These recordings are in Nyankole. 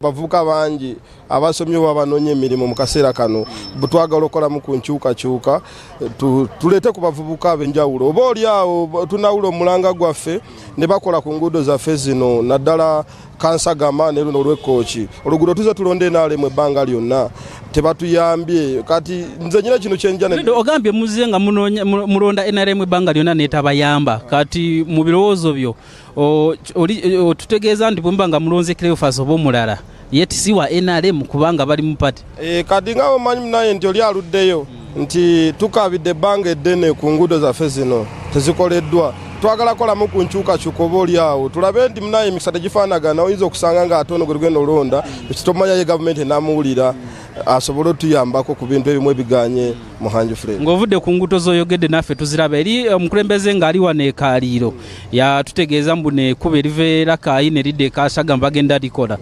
Abavubuka bangi abasomye oba abanoonya emirimo mu kaseera kano twagala okukolamu ku nkyukakyuka tuleete ku bavubuka ab'enjawulo oba oli awo tunawula omulanga gwaffe ne bakola ku nguudo zaffe zino naddala Kansagama ne luno olw'e Oluguudo tuze tulonda NRM ebbanga lyonna tebatuyambye kati nze nyina kino kyenja ogambye muze nga mulonda NRM ebbanga lyonna netabayamba kati mu birowoozo byo otutegeeza nti bwemuba nga mulonze Cleophas oba omulala ye si wa NRM kubanga bali mu party. E, kati nga omanyi munaye nti oli aluddeyo nti tukabidde ebbanga eddene ku nguudo zaffe zino tezikoleddwa twagala kolamu ku nkyukakyuka oba oli awo tulabe nti munaye emikisa tegifaanagana oyinza okusanga nga ate ono gwe tugenda olonda ekitomanya ye gavumenti enamuwulira asobole otuyambako ku bintu ebimu ebiganye Muhangi Fred. Ng'ovudde ku nguudo z'oyogedde naffe tuziraba eri omukulembeze ng'ali wano e Kaaliiro yatutegeeza mbu n'ekkubo eriva e Rakai ne lidda e Kasagama bagenda likola.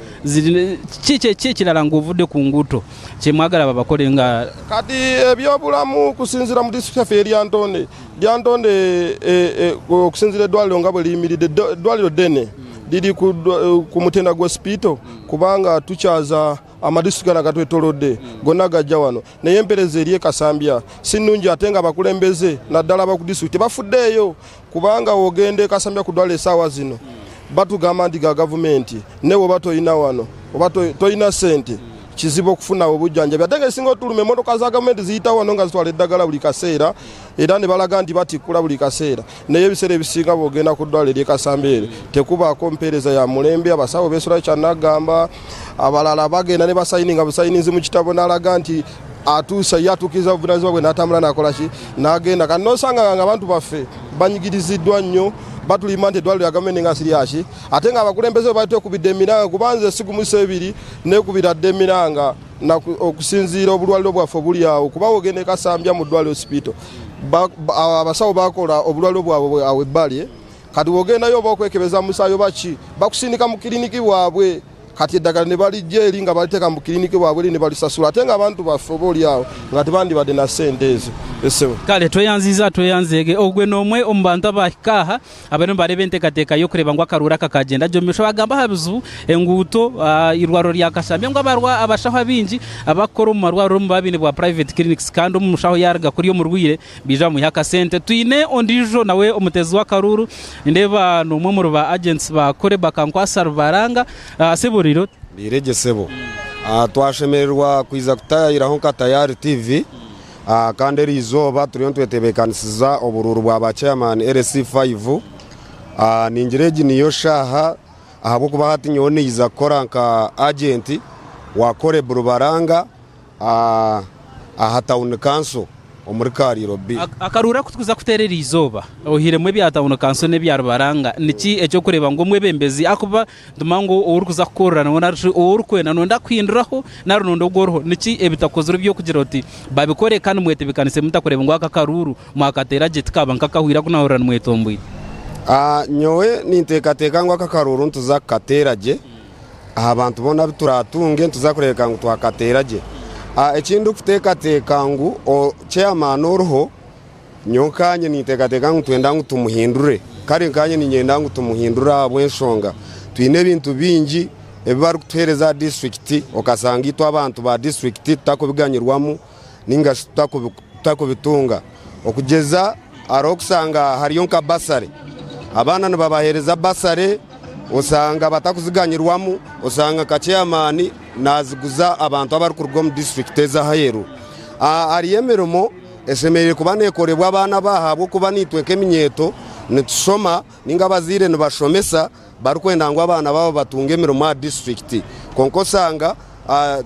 Ki ki ekirala ng'ovudde ku nguudo kye mwagala babakole nga kati ebyobulamu kusinziira mu disitulikiti yaffe eryantonde Lyantonde e, e, okusinziira eddwaliro nga bwe liyimiridde eddwaliro ddene liri ku, ku mutenda gwa sipito kubanga tukyaza amadisitulikiti gano agatwetolodde gonna gajja wano naye empereza eri e Kasambya si nnungi ate nga abakulembeze naddala abaku disitulikiti tebafuddeeyo kubanga wogenda e Kasambya ku ddwaliro essaawa zino batugamba nti ga gavumenti naye woba tolina wano oba tolina ssente kizibu okufuna obujjanjabi ate nga esinga otuluma emmotoka za gavumenti ziyita wano nga zitwala eddagala buli kaseera era ne balaga nti batikkula buli kaseera naye ebiseera ebisinga bw'ogenda ku ddwaliro ery'e Kasambya tekubaako mpeereza ya mulembe abasawo beesolayo kyannagamba abalala bagenda ne basayininga busayininzi mu kitabo n'alaga nti atuusa ye atuukiriza obuvunanyizibwa bwe n'atambula n'akola ki n'agenda kati n'osanga nga abantu baffe banyigiriziddwa nnyo batulima nti eddwaliro lya gavumenti nga siryaki ate nga abakulembeze bwe batwekubidde emiranga kuba nze sigumusa ebiri nekubira dda emiranga okusinziira obulwaliro bwaffe obuli awo kuba wogenda ekasambya mu ddwaliro sipito abasawo bakola obulwaliro bwabwe awo ebbali eh. Kati wogendayo oba okwekebeza musaayi oba ki bakusindika mu kiriniki bwabwe kati eddagala ne balijja eri nga baliteeka mu kiriniki bwabwe eri ne balisasula ate nga abantu baffe oba oli awo nga tebandibadde na ssente ezo esebo. Kale tweyanziza tweyanzeege ogwe n'omwe omu bantu abahika aha abariyo nibareeba enteekateeka y'okureeba ngu akaruuru aka kagyenda gye omu maisho. Bagamba aha bizibu enguuto, eirwariro rya Kashambya ngu abashaho abaingi abarikukora omu marwariro omu babaire bwa private clinics kandi omushaho yaaruga kuriya omurwaire Baija bamwiha akasente. Twine ondiijo nawe omuteezi w'akaruuru, nindeeba n'omwe omuri ba agents ba Caleb Akankwasa Rubaranga. Sebo oriire ota? Ndiire gye sebo. Twashemererwa kwija kutayayiraho nka Tayari TV kandi eri izooba turiyo nitwetebeekanisiza oburuuru bwa ba chairman LC5. Ningira egi niyo shaaha ahabw'okuba hati nyowe niiza kukora nka agent wa Caleb Rubaranga. aha tawuni kanso omuri Kaariiro B. Akaruuru aku turikuza kuteera eriizooba oihiremu ebya tawuni kanso n'ebya Rubaranga, niki eky'okureeba ngu omwebembezi ahakuba nitumanya ngu ou orikuza kukorera nawe nari shi ou orikwenda nooyenda kuhinduraho nari nooyenda ogu oriho, niki ebitakozirwe eby'okugira oti babikore kandi mwetebeekanise muta kureeba ngu aka akaruuru mwakateera gye tikaaba nk'akahwire aku naahurira nimwetomboita? Nyowe ninteekateeka ngu aka akaruuru nituza kukateera gye. Aha bantu boona abu turaatunge nituza kureebeka ngu twakateera gye. Eki ndikuteekateeka ngu chairman oriho, nyowe nkaanye ninteekateeka ngu nitwenda ngu tumuhindure. Kare nkaanye niinyenda ngu tumuhindure ahabw'enshonga twine ebintu bingi ebi barikutuheereza aha disiturikiti okashanga itwe abantu ba disiturikiti tutakubiganyirwamu nainga shi tutakubitunga. Okugyeza hariho okushanga hariyo nka basare, abaana nibabaheereza basare osanga batakuziganyirwamu, osanga nka ceyamaani naaziguza abantu abarikuruga omu disiturikiti ez'aheeru. Hariyo emirimo eshemereire kuba neekorebwa abaana aba ahabw'okuba naitwe nk'eminyeeto nitushoma nainga abazaire nibashomesa barikwenda ngu abaana baabo batunge emirimo aha disiturikiti kwonka osanga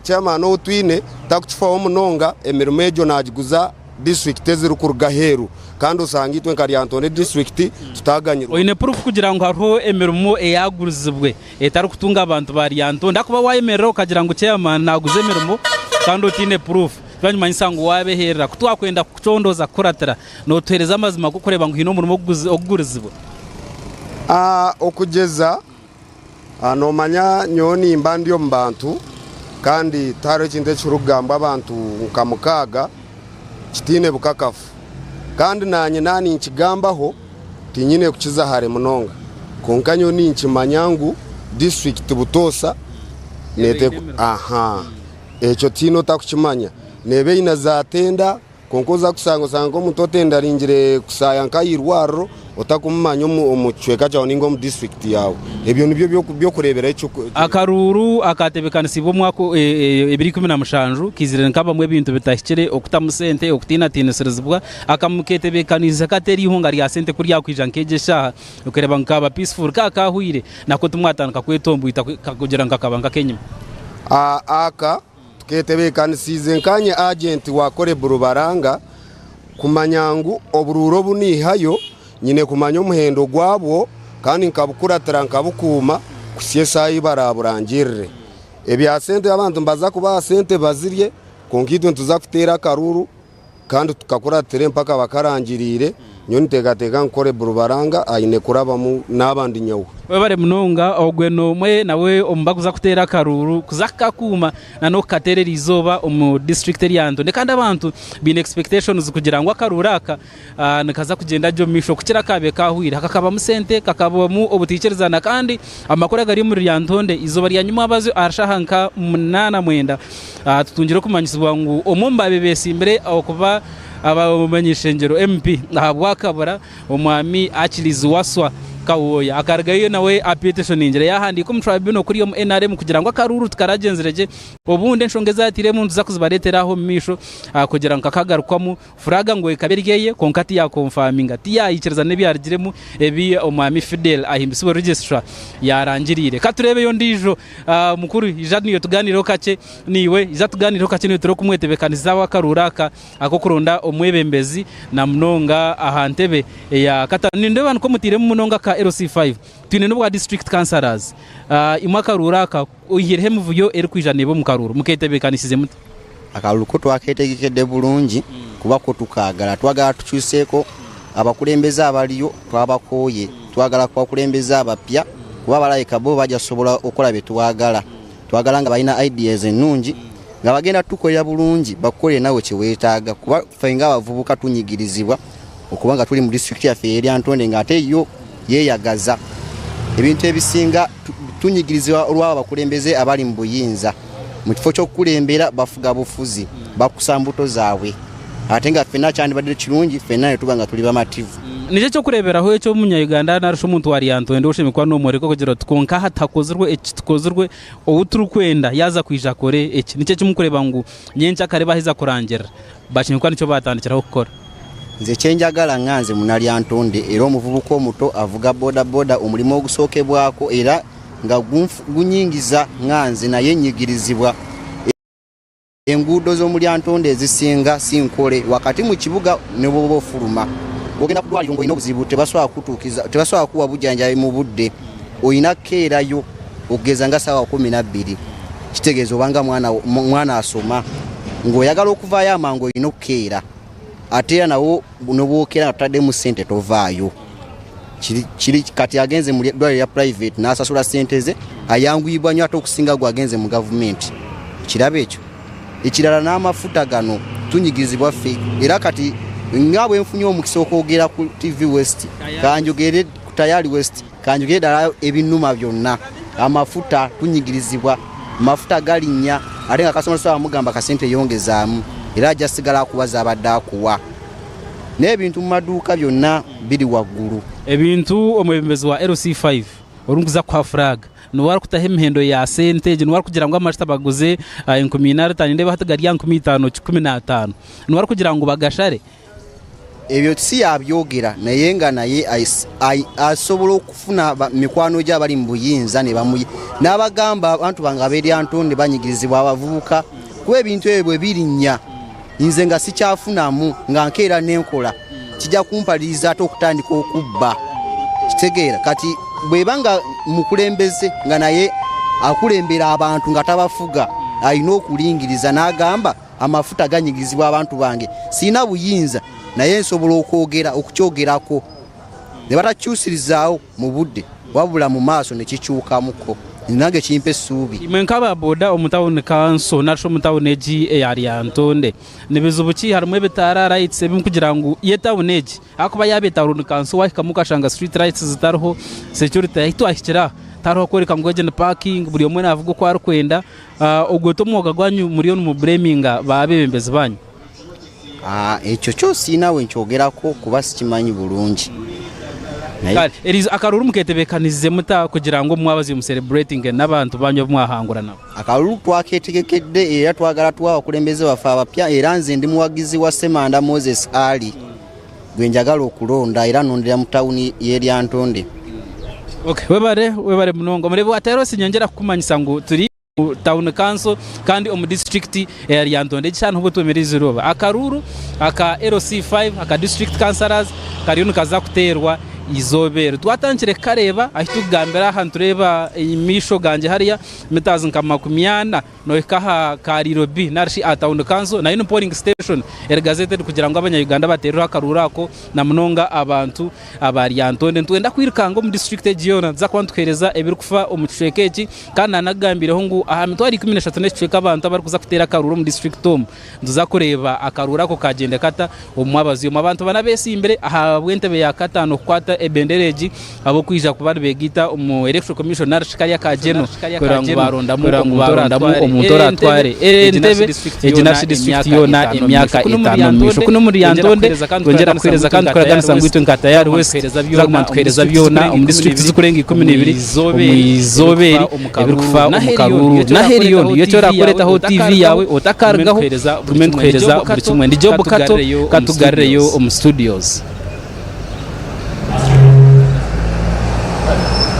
chairman ou twine takukifaho munonga emirimo egyo nagiguza disiturikiti ezirikuruga aheeru kandi osanga itwe nka Lyantonde disiturikiti tutaganyirwa. Oine proof kugira ngu hariho emirimo eyagurizibwe etarikutunga abantu ba Lyantonde ahakuba wayemerera okagira ngu chairman naguza emirimo kandi otaine proof nikiba nikimanyisa ngu wabeherera. Kutwakwenda kukucondooza kukuratira Nootuheereza amazima g'okureeba ngu haine omurimo ogugurizibwe? Okugyeza, noomanya nyowe nimba ndi omu bantu kandi tihariho ekintu ekirikugambwa abantu nka mukaaga kitaine bukakafu. Kandi naanye naaba ninkigambaho tinyine kukiza hare munonga. Kwonka nyowe ninkimanya ngu disiturikiti butoosha Aha ekyo tihaine otakukimanya. Neeba eine za tenda kwonka oza kushanga oshanga nk'omuntu otendaringire kushaya nk'aha irwariro otakumumanya omu kicweka kyawe ninga omu disiturikiti yaawe. Ebyo nibyo by'okureeberaho ekyo. Akaruuru akaatebeekanisiibwe omwaka 2017 kaizire nikabamu ebintu bitahikire, okutamu sente, okutiinatiinisirizibwa. Aka mukeetebeekaniise kata eri ihunga rya sente ku ryakwija nk'egi eshaaha okareeba ngu kaaba peaceful ka kaahweire nako timwatandika kwetomboita kugira ngu kakaba nk'ak'enyima? Aka tukeetebeekanisiize nkaanye agenti wa Caleb Rubaranga kumanya ngu oburuuru obu naihayo nyine kumanya omuhendo gwabwo kandi nkabukuratira nkabukuuma kuhitsya eshaaha ei baraaburangirire. Ebya sente abantu nibaza kubaha sente bazirye kwonka itwe nituza kuteera akaruuru Kandi tukakuratira empaka bakarangiriire, nyowe niteekateeka ngu Caleb Rubaranga aine kurabamu naaba ndi nyowe. Webare munonga, ogwe nomwe nawe omu bakuza kuteera akaruuru kuza kukakuuma na n'okukateera eriizooba omu disiturikiti erya Ntone kandi abantu baine expectations kugira ngu akaruuru aka nikaza kugyenda gye omu maisho kukira akaabaire kaahweire. Kakabamu sente, kakabamu obutaikirizana kandi amakuru agari omuri Lyantonde eizooba rya nyimwabazyo aha shaaha nka munaana mwenda tutungire okumanyisibwa ngu omwe omu baabaire beetsimbire okuba abany'ishengyero, MP, ahabw'akabura Omwami Achilles Waswa Kawooya akarugayo nawe apetishoningira yaahandiika omu tribunal kuriya omu NRM kugira ngu akaruuru tikaragyenzire gye. Obundi enshonga ezaatairemu nituza kuzibareetera aha omu maisho kugira ngu kakagarukwamu. Furaaga ngu ekaba eri eye kwonka tiyakonfaminga, tiyaikiriza n'ebyarugiremu ebi Omwami Fidel Ahimbisibwe Registrar yaarangiriire. Ka tureebeyo ondiijo mukuru, ija naiwe tugaaniireho kakye naiwe, ija tugaaniireho kakye naiwe turebe oku mwetebeekanisize akaruuru aka ak'okuronda omwebembezi na munonga aha ntebe eya kataano. Nindeeba nikwo mutairemu munonga aka LC5. Twine n'obwa District Councillors. Imwe akaruuru aka oihireho emivuyo erikwija neeba omu karuuru, mukeetebeekanisize muta? Akaruuru ko twaketegekedde bulungi kuba ko tukaagala. Twagala tukyuseeko abakulembeze abaliyo twabakooye. Twagala ku bakulembeze abapya kuba balabika bo bajja kusobola okukola bye twagala. Twagala nga balina ideas ennungi nga bagenda tukolera bulungi bakukolere nawe kye weetaaga kuba ffe ng'abavubuka tunyigirizibwa okuba nga tuli mu disitulikiti yaffe ey'e Lyantonde ng'ate yo yeeyagaza. Ebintu ebisinga tunyigirizibwa olw'abo abakulembeze abali mu buyinza. Mu kifo ky'okukulembera bafuga bufuzi, bakusa mbuto zaabwe ate nga ffenna kyandibadde kirungi ffenna ne tuba nga tuli bamativu. Nikyo eky'okureeberaho eki omunya-Uganda nari shi omuntu wa Lyantonde oshemereire kuba noomworeka kugira oti kwonka aha tihakozirwe eki tikikozirwe, ou turikwenda yaaza kwija akore eki. Nikyo eki murikureeba ngu nyenkyakare baaheza kurangirira bashemereire kuba nikyo baatandikiraho kukora. Nze kyenjagala nga nze munalyantonde era omuvubuka omuto avuga bodaboda omulimu ogusookebwako era nga gunyingiza nga nze naye nnyigirizibwa. Enguudo z'omu Lyantonde ezisinga si nkole wakati mu kibuga ne bw'oba ofuluma. Bw'ogenda ku ddwaaliro ng'olina obuzibu tebasobola kukutuukiza, tebasobola kukuwa bujjanjabi mu budde. Olina kukeerayo okugeza nga ssaawa 12 kitegeeza oba nga mwana, mwana asoma ng'oyagala okuvaayo amangu olina okukeera ate era nawo ne bw'okeera nga totaddemu ssente tovaayo. Kiri, kiri kati agenze mu ddwaliro lya private n'asasula ssente ze ayanguyibwa nnyo ate okusinga gwe agenze mu gavumenti. Kiraba ekyo. Ekirala n'amafuta gano tunyigirizibwa ffe era kati nga bwe nfunye omukisa okwogera ku TV West kanjogere ku Tayari West kanjogere ddala ebinnuma byonna. Amafuta tunyigirizibwa, amafuta galinnya ate nga kasoma tosobola mugamba kasente yongezaamu era ajja sigala akuwa z'abadde akuwa. N'ebintu mu maduuka byonna biri waggulu. Ebintu omwebembezi wa LC5 orikuza kuha furaaga niwe arikutaho emihendo ya sente egi, niwe arikugira ngu amajuta baguze 4500 nindeeba hati gari aha 5150, niwe arikugira ngu bagashare. Ebyo si yabyogera naye nga naye asobola okufuna mikwano gye abali mu buyinza ne bamuyi n'abagamba abantu bange ab'e Lyantonde banyigirizibwa abavubuka kuba ebintu ebyo bwe birinnya nze nga sikyafunamu nga nkeera nenkola kijja kumpaliriza ate okutandika okubba kitegeera kati bweba nga mukulembeze nga naye akulembera abantu nga tabafuga alina okulingiriza n'agamba amafuta ganyigirizibwa abantu bange sirina buyinza naye nsobola okwogera okukyogerako ne batakyusirizaawo mu budde wabula mu maaso ne kikyukamuko nange kimpa essuubi. Imwe nk'aba boda omu tawuni kanso nari shi omu tawuni egi eya Lyantonde, ni bizibu ki harimu ebitaara, lights, ebirikugira ngu yo etawuni egi ahakuba yaaba etawuni kanso waahikamu okashanga street lights zitariho, security ahi twahikire aha Tihariho kworeka ngu egi ni parking, buri omwe naavuga oku arikwenda. Ogwo ti omwoga gwanyu muriyo nimubureeminga abeebembezi baanyu? Ekyo kyo siinawe nkyogerako kuba sikimanyi bulungi. Naye. Kare, eriizo akaruru muketebeekanize muta kugira ngu omu mwabazyo musereburetinge n'abantu baanyu abu mwahangura nabo? Akaruru twaketegekedde era twagala tuwe abakulembeze baffe abapya era nze ndi muwagizi wa Ssemanda Moses Ali gwe njagala okulonda era nondera mu tawuni y'e Lyantonde. Okay, webare, webare munonga. Omureebi wa Tairos nyongyera kukumanyisa ngu turi omu tawuni kanso kandi omu disiturikiti eya Lyantonde. Egi shaaha niho twemereize eizooba. Akaruuru aka LC5 aka district councillors kariyo nikaza kuteerwa eizooba eri. Twatandikire kukareeba ahu turikugambira aha nitureeba omu maisho gangye hariya mitazi nka 40 nohika aha Kaariiro B narishi aha Town Council nayo ni polling station eri gazetted kugira ngu abanya Uganda bateereho akaruuru ako na munonga abantu aba Lyantonde. Nitwenda kwirukanga omu district egi yoona nituza kuba nituheereza ebirikufa omu kicweka eki kandi nanakugambiireho ngu aha mitwaro 13 n'ekicweka abantu abarikuza kuteera akaruuru omu district omu nituza kureeba akaruuru ako kagyende kata omu mwabazyo omu. Abantu bana abeesimbire ahabw'entebe ya kataano kukwata ebendera egi ab'okwija kuba nibeegaita omu Electoral Commission narishi kariya ka General kureba ngu baarondamu omuntu oraatware entebe egi narishi district yoona emyaka etaano omu maisho. Kunu omuri Lyantonde twongyera kuheereza kandi tukuraganisa ngu itwe nka Tayari West tuza kuguma nituheereza byona omu district zirikurenga 12 omu izooba eri ebirikufa omu karuuru. N'aheeri yoona eki oraakureetaho TV yaawe otakarugaho tugume nitukuheereza buri kimwe. Ndi Job Kato, katugarureyo omu studios.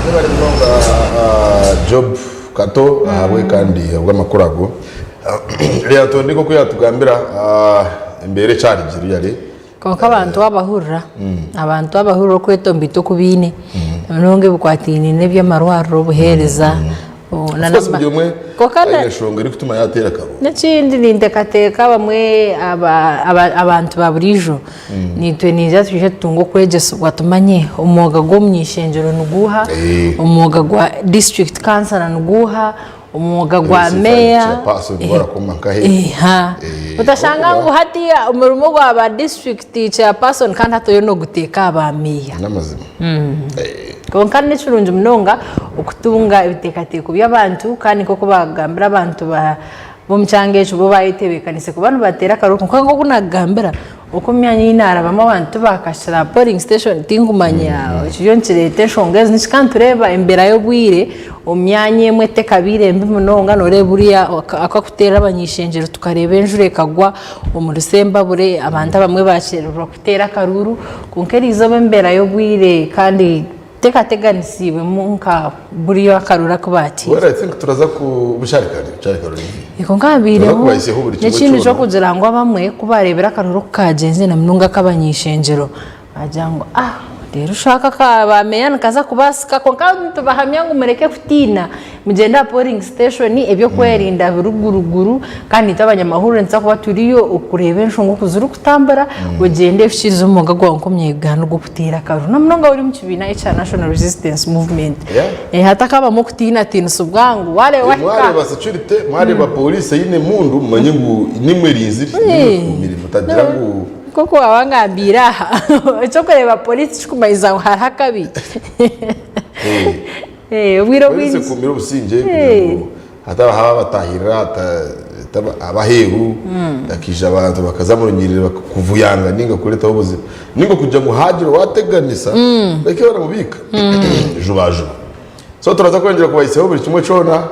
Webare munonga Job Kato ahabwe kandi ahabw'amakuru ago. Lyantonde nk'oku yatugambira embeera ekyari gye really. Kwonka abantu waabahurira, abantu waabahurira okwetomboita oku baine, munonga ebikwatiraine n'eby'amarwariro, obuheereza, Of course buri omwe aine enshonga erikutuma yaateera akaruru. N'ekindi ninteekateeka abamwe abantu ba buriijo naitwe niija twije tutunge okwegyesibwa tumanye omwoga gw'omuny'eishengyero niguuha, omwoga gwa disiturikiti kansara niguuha, omwoga gwa meeya. Otashanga ngu hatiiya omurimo gwa ba disiturikiti chairperson kandi hati oriyo nooguteeka aha ba meeya. Kwonka nikirungi munonga okutunga ebiteekateeko by'abantu kandi nk'oku baakugambira abantu b'omu kyanga ekyo bo baayetebeekanise kuba nibateera akarooro kwonka nk'oku naakugambira oku omu myanya ei naarabamu abantu tibaakashira aha polling station tinkumanya kiriyo nikireeta enshonga ezi niki kandi nitureeba embeera y'obwire omu myanya emwe tekabaire mbi munonga nooreeba buriya akakuteerera abany'eishengyero tukareeba enjura ekagwa omuri Sembabure abantu abamwe baakyerererwa Teera akaruuru, kwonka eriizooba embeera y'obwire kandi tekateganisiibwemu nka buriyo akaruuru aku baatiire. Well, I think turaza ku bukyari kare, bukyari kare Olivia. Kwonka Turaza habaireho kubahisyaho buri kimwe n'ekindi kyona. ky'okugira ngu abamwe ku baareebire akaruuru oku kagyenzire na munonga ak'abany'eishengyero baagira ngu ah reero shwa aka aka ba meeya nikaza kubaasika kwonka nitubahamya ngu mureke kutiina Mugyende aha polling station ebyokwerinda biri guruguru kandi itwe abanyamahurire nituza kuba turiyo okureeba enshonga oku zirikutambura ogyende ohikiirize omwoga gwawe nk'omunya-Uganda ogw'okuteera akaruru namunonga waaba ori omu kibiina ekya National Resistance Movement. Hatakabamu okutiinatiinisibwa ngu waareeba wahika. Mwareeba security, mwareeba police eine emundu mumanye ngu nimwe erinzire, nimwe ekuumire mutagira ngu. Nk'oku waaba wangambiire aha, eky'okureeba police tikikumanyisa ngu hariho akabi. Obwire Polisi obwingi. ekuumire obusingye kugira ngu hatabaho ababatahirira abaheeru bakaija abantu bakaza omu runyiriri kuvuyanga ninga kureetaho obuzibu ninga kugira ngu haagira owateganisa bahike baramubiika jubajuba. So turaza kweyongyera kubahisyaho buri kimwe kyona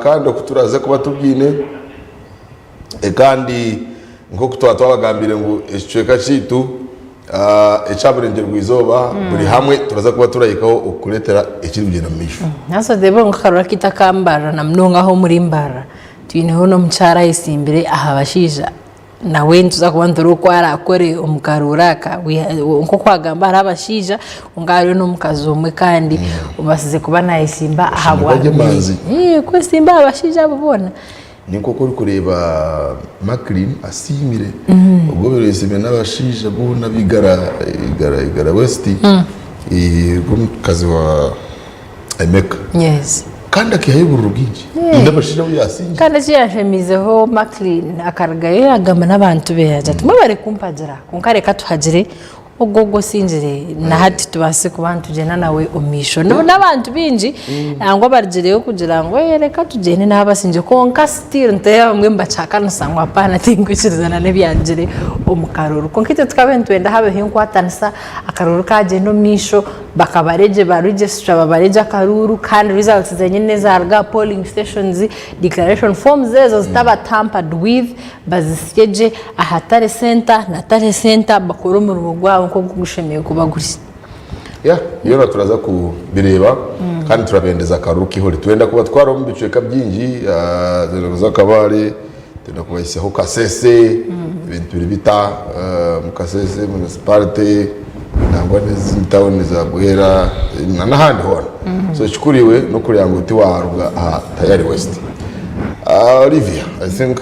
kandi oku turaze kuba tubyine. Kandi nk'oku twaba twabagambiire ngu ekicweka kyaitu ekya burengyerwa-izooba buri hamwe turaza kuba turahikaho okukureetera ekirikugyenda omu maisho. Haza oreebe ngu akaruru akaitu aka Mbarara na munonga aho omuri Mbarara twineho n'omukyara ayesimbire aha bashaija nawe nituza kuba nitureeba oku araakore omu karuuru aka. Nk'oku wagamba hariho abashaija kwonka hariho n'omukazi omwe kandi obaasize kuba naayesimba aha bwa Bari emanzi. Kwesimba aha bashaija abo boona. Ni nk'oku orikureeba Maclean asiimire, ogwo obaire oyesiimire n'abashaija boona ab'Igara Igara Igara West, ogwo omukazi wa Emeka. Yes. Kandi akaihayo obururu bwingi n'abashaija abu yaasingire. Kandi eki yanshemiizeho Maclean akarugayo yaagamba n'abantu be yaagira ati mwebare kumpagira kwonka reka tuhagire. Ogwo ogwo osingire na hati tubaase kuba nitugyenda nawe omu maisho. N'abantu baingi nangwa abarugireyo kugira ngu ee reka tugyende n'abasingire kwonka still nitureeba abamwe nibakihakanisa ngu apaana tinkwikirizana n'ebyangire omu karuuru. Kwonka itwe tukabaire nitwenda habeho enkwatanisa akaruuru kagyenda omu maisho bakabare gye ba registrar babare gye akaruuru kandi results zenyine ezaruga aha polling stations, declaration forms ezo zitaba tampered with. Bazisye gye aha tare center na tare center bakore omurimo gwabo nk'oku gushemereire kuba guri. Yeah, byona turaza kubireeba kandi turabendeza akaruru k'ihuri. Twenda kubatwara omu bicweka bingi, twenda kuza Kabale, twenda kubahisyaho Kasese, ebintu biri bita omu Kasese municipality nangwa n'ezindi tawuni za Bwera na n'ahandi hoona. So ekikuru iwe n'okureeba ngu tiwaruga aha Tayari West. Olivia, I think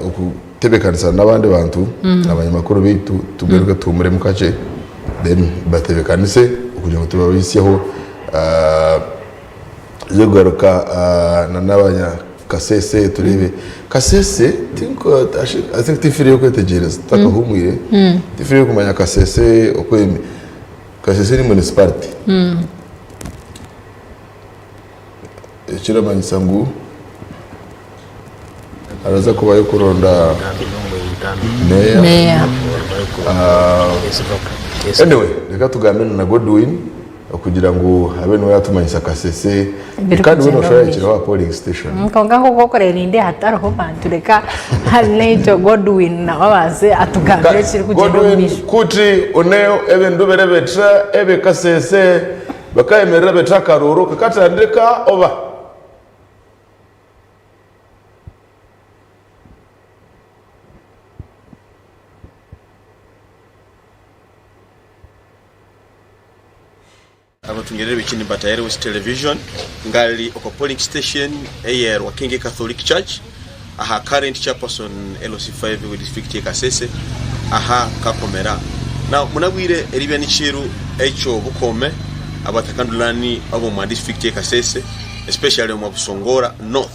okutebekanisa n'abandi bantu abanyamakuru baitu tugaruke tuhumuremu kakye then batebekanise kugira ngu tubahisyeho kugaruka na n'abanya Kasese tureebe Kasese I think tifireyo kwetegyereza tutakahumwire tifireyo kumanya Kasese oku emi Kasese ni municipality. Ekiramanyisa ngu haraza kubayo kuronda meeya. Meeya. Anyway, reka tugambe na Godwin okugira ngu abe niwe yatumanyisa Kasese Ebiri kandi we kugyenda noshusha omu yahikireho aha polling station. Kwonka nk'oku orikureeba nindeeba hatariho bantu reka n'ekyo Godwin nawe abaase atugambire ekirikugyenda omu Godwin maisho. kuti one ebindu bire bita ebi Kasese Bakayemerera beeta akaruuru kakatandika oba? Abatungerere b'ekinimba Tayari West Television ngali okwa polling station eye Rwakingi Catholic Church aha current chairperson LC5 we district ye Kasese aha Kakomera. Now munabwire eribya nikiru ekyo bukome abatakandulani abomwa district ye Kasese especially omwa Busongora North.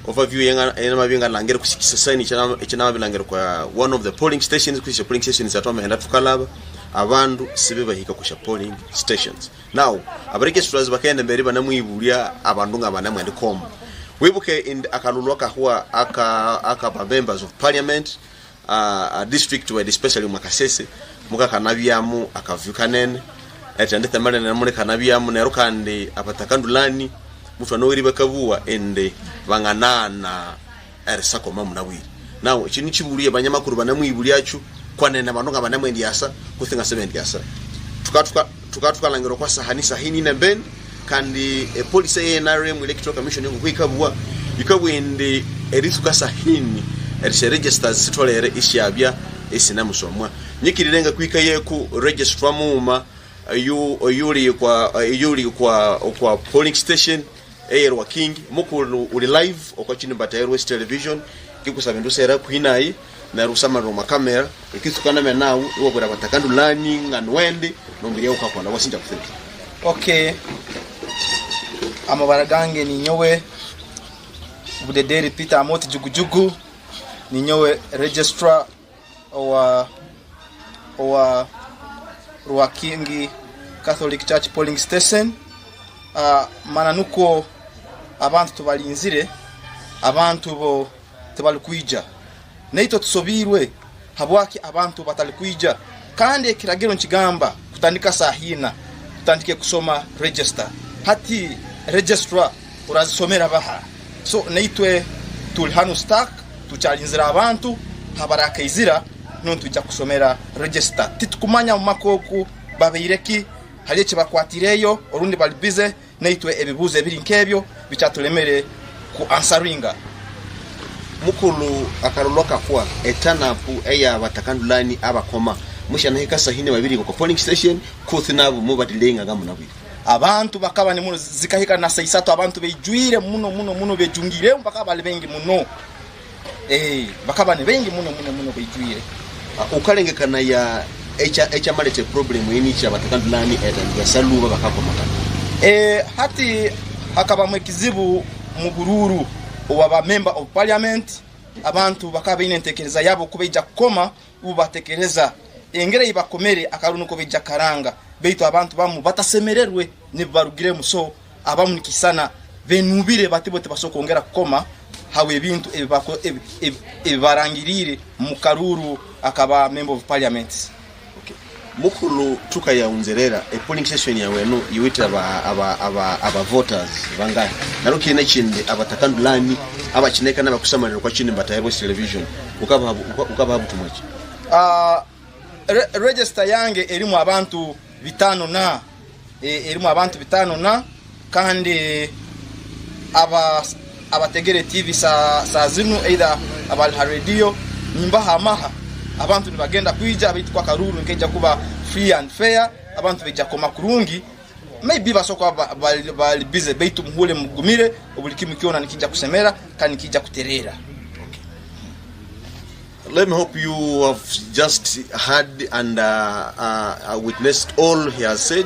Overview yenamabi nga nangire kusikisa sign ekinamabi nangire kwa one of the polling stations kwisha polling stations atwamahenda tukalaba abandu sibe bahika kusha polling stations. Now aba registrars bakenda emberi banamwibulya abandu nga banamwendi koma. Wibuke in akalulu akahwa aka aka ba members of parliament district wide especially mwa Kasese mukakanabyamu akavuyo kanene etende temalene mulikanabyamu nero kandi abatakandulani mutwana oweri bakabuwa ende bang'anana erisakoma munabwire. Now ekyo nikibuurya abanyamakuru banamwibulyachu kwanene abandu nga banamwendyasa kutse nga sibendyasa. Tukaba tukalangira okwa sahani sahini nembeni kandi epolicy eye NRM Electoral Commission nkoku yikabugha, yikabugha indi eritsuka sahini erisya registers sitolere isyabya isinamusomwa. Nyikirire nga kwika yeku registrar mughuma oyuli kwa okwa polling station eye Rwakingi mukulu uli live okwa Chinimba Tayari West Television nkikusaba indi useere hakuhi naye neryo usamalire omwa camera ekitsuka name nawe iwabwira abatakandulani nga niwendi nombwire eyawukakolha wasinja kutsibu. Ok amabara gange ninyowe Budederi Peter Amoti Jugujugu, ninyowe registrar owa owa Rwakingi Catholic Church polling station. Mananukwo abantu tubalinzire, abantu bo tibalikwija. Naitwe tusobiirwe habwaki abantu batalikwija kandi ekiragiro nikigamba kutandika saaha ina tutandike kusoma register. Hati registrar orazisomera baha? So naitwe turi hanu stuck tukyalinzire abantu habarakaizira niho nitwija kusomera register. Titukumanya omu maka oku babaire ki, hariyo ekibakwatireyo orundi bari busy. Naitwe ebibuuzo ebiri nk'ebyo bikyatulemere ku ansaringa. Mukulu akarolwa kakwa etanapu eya batakandulani abakoma mushanahika sahine babiri kwa polling station kuthi nabo mubadilenga nga munabwire. Abantu bakaba ni muno zikahika na saa isatu abantu beijwire muno muno muno bejungiremu bakaba bali baingi muno ee bakaba ni baingi muno muno muno beijwire. Ukalengekana ya ekyamaleta eproblemu eyi nikyi abatakandulani etandika saluba bakakomakana. Ee hati hakabamu ekizibu mu buruuru obwa ba member of parliament abantu bakaba baine entekereza yabo oku baija kukoma ibo batekereza. Engeri ei bakomere akaruru nuko baija kukaranga beitu abantu bamu batasemererwe nebibarugiremu so abamu nikisana benuubire bati bo tibasobola kwongera kukoma habw'ebintu ebibarangiriire mu karuuru akaba Member of Parliament. Mukulu tukayaunzerera e polling station yawe enu yiwite aba aba aba aba voters bangahi naro kiine ekindi abatakandulani abakineka nabakusamalira okwa kindi mbatayarwa television ukabaha ukabaha butumwa ki? Register yange erimu abantu bitano na erimu abantu bitano na kandi aba abategere TV sa saa zinu either abali ha radio nimbaha amaha abantu nibagenda kwija baitu kwa akaruru nikeija kuba free and fair abantu baija koma kurungi maybe basobola kuba bali, bali busy baitu muhule mugumire obuli kimu kyona nikija kusemera kandi nikija kuterera. Let me hope you have just heard and witnessed all he has said.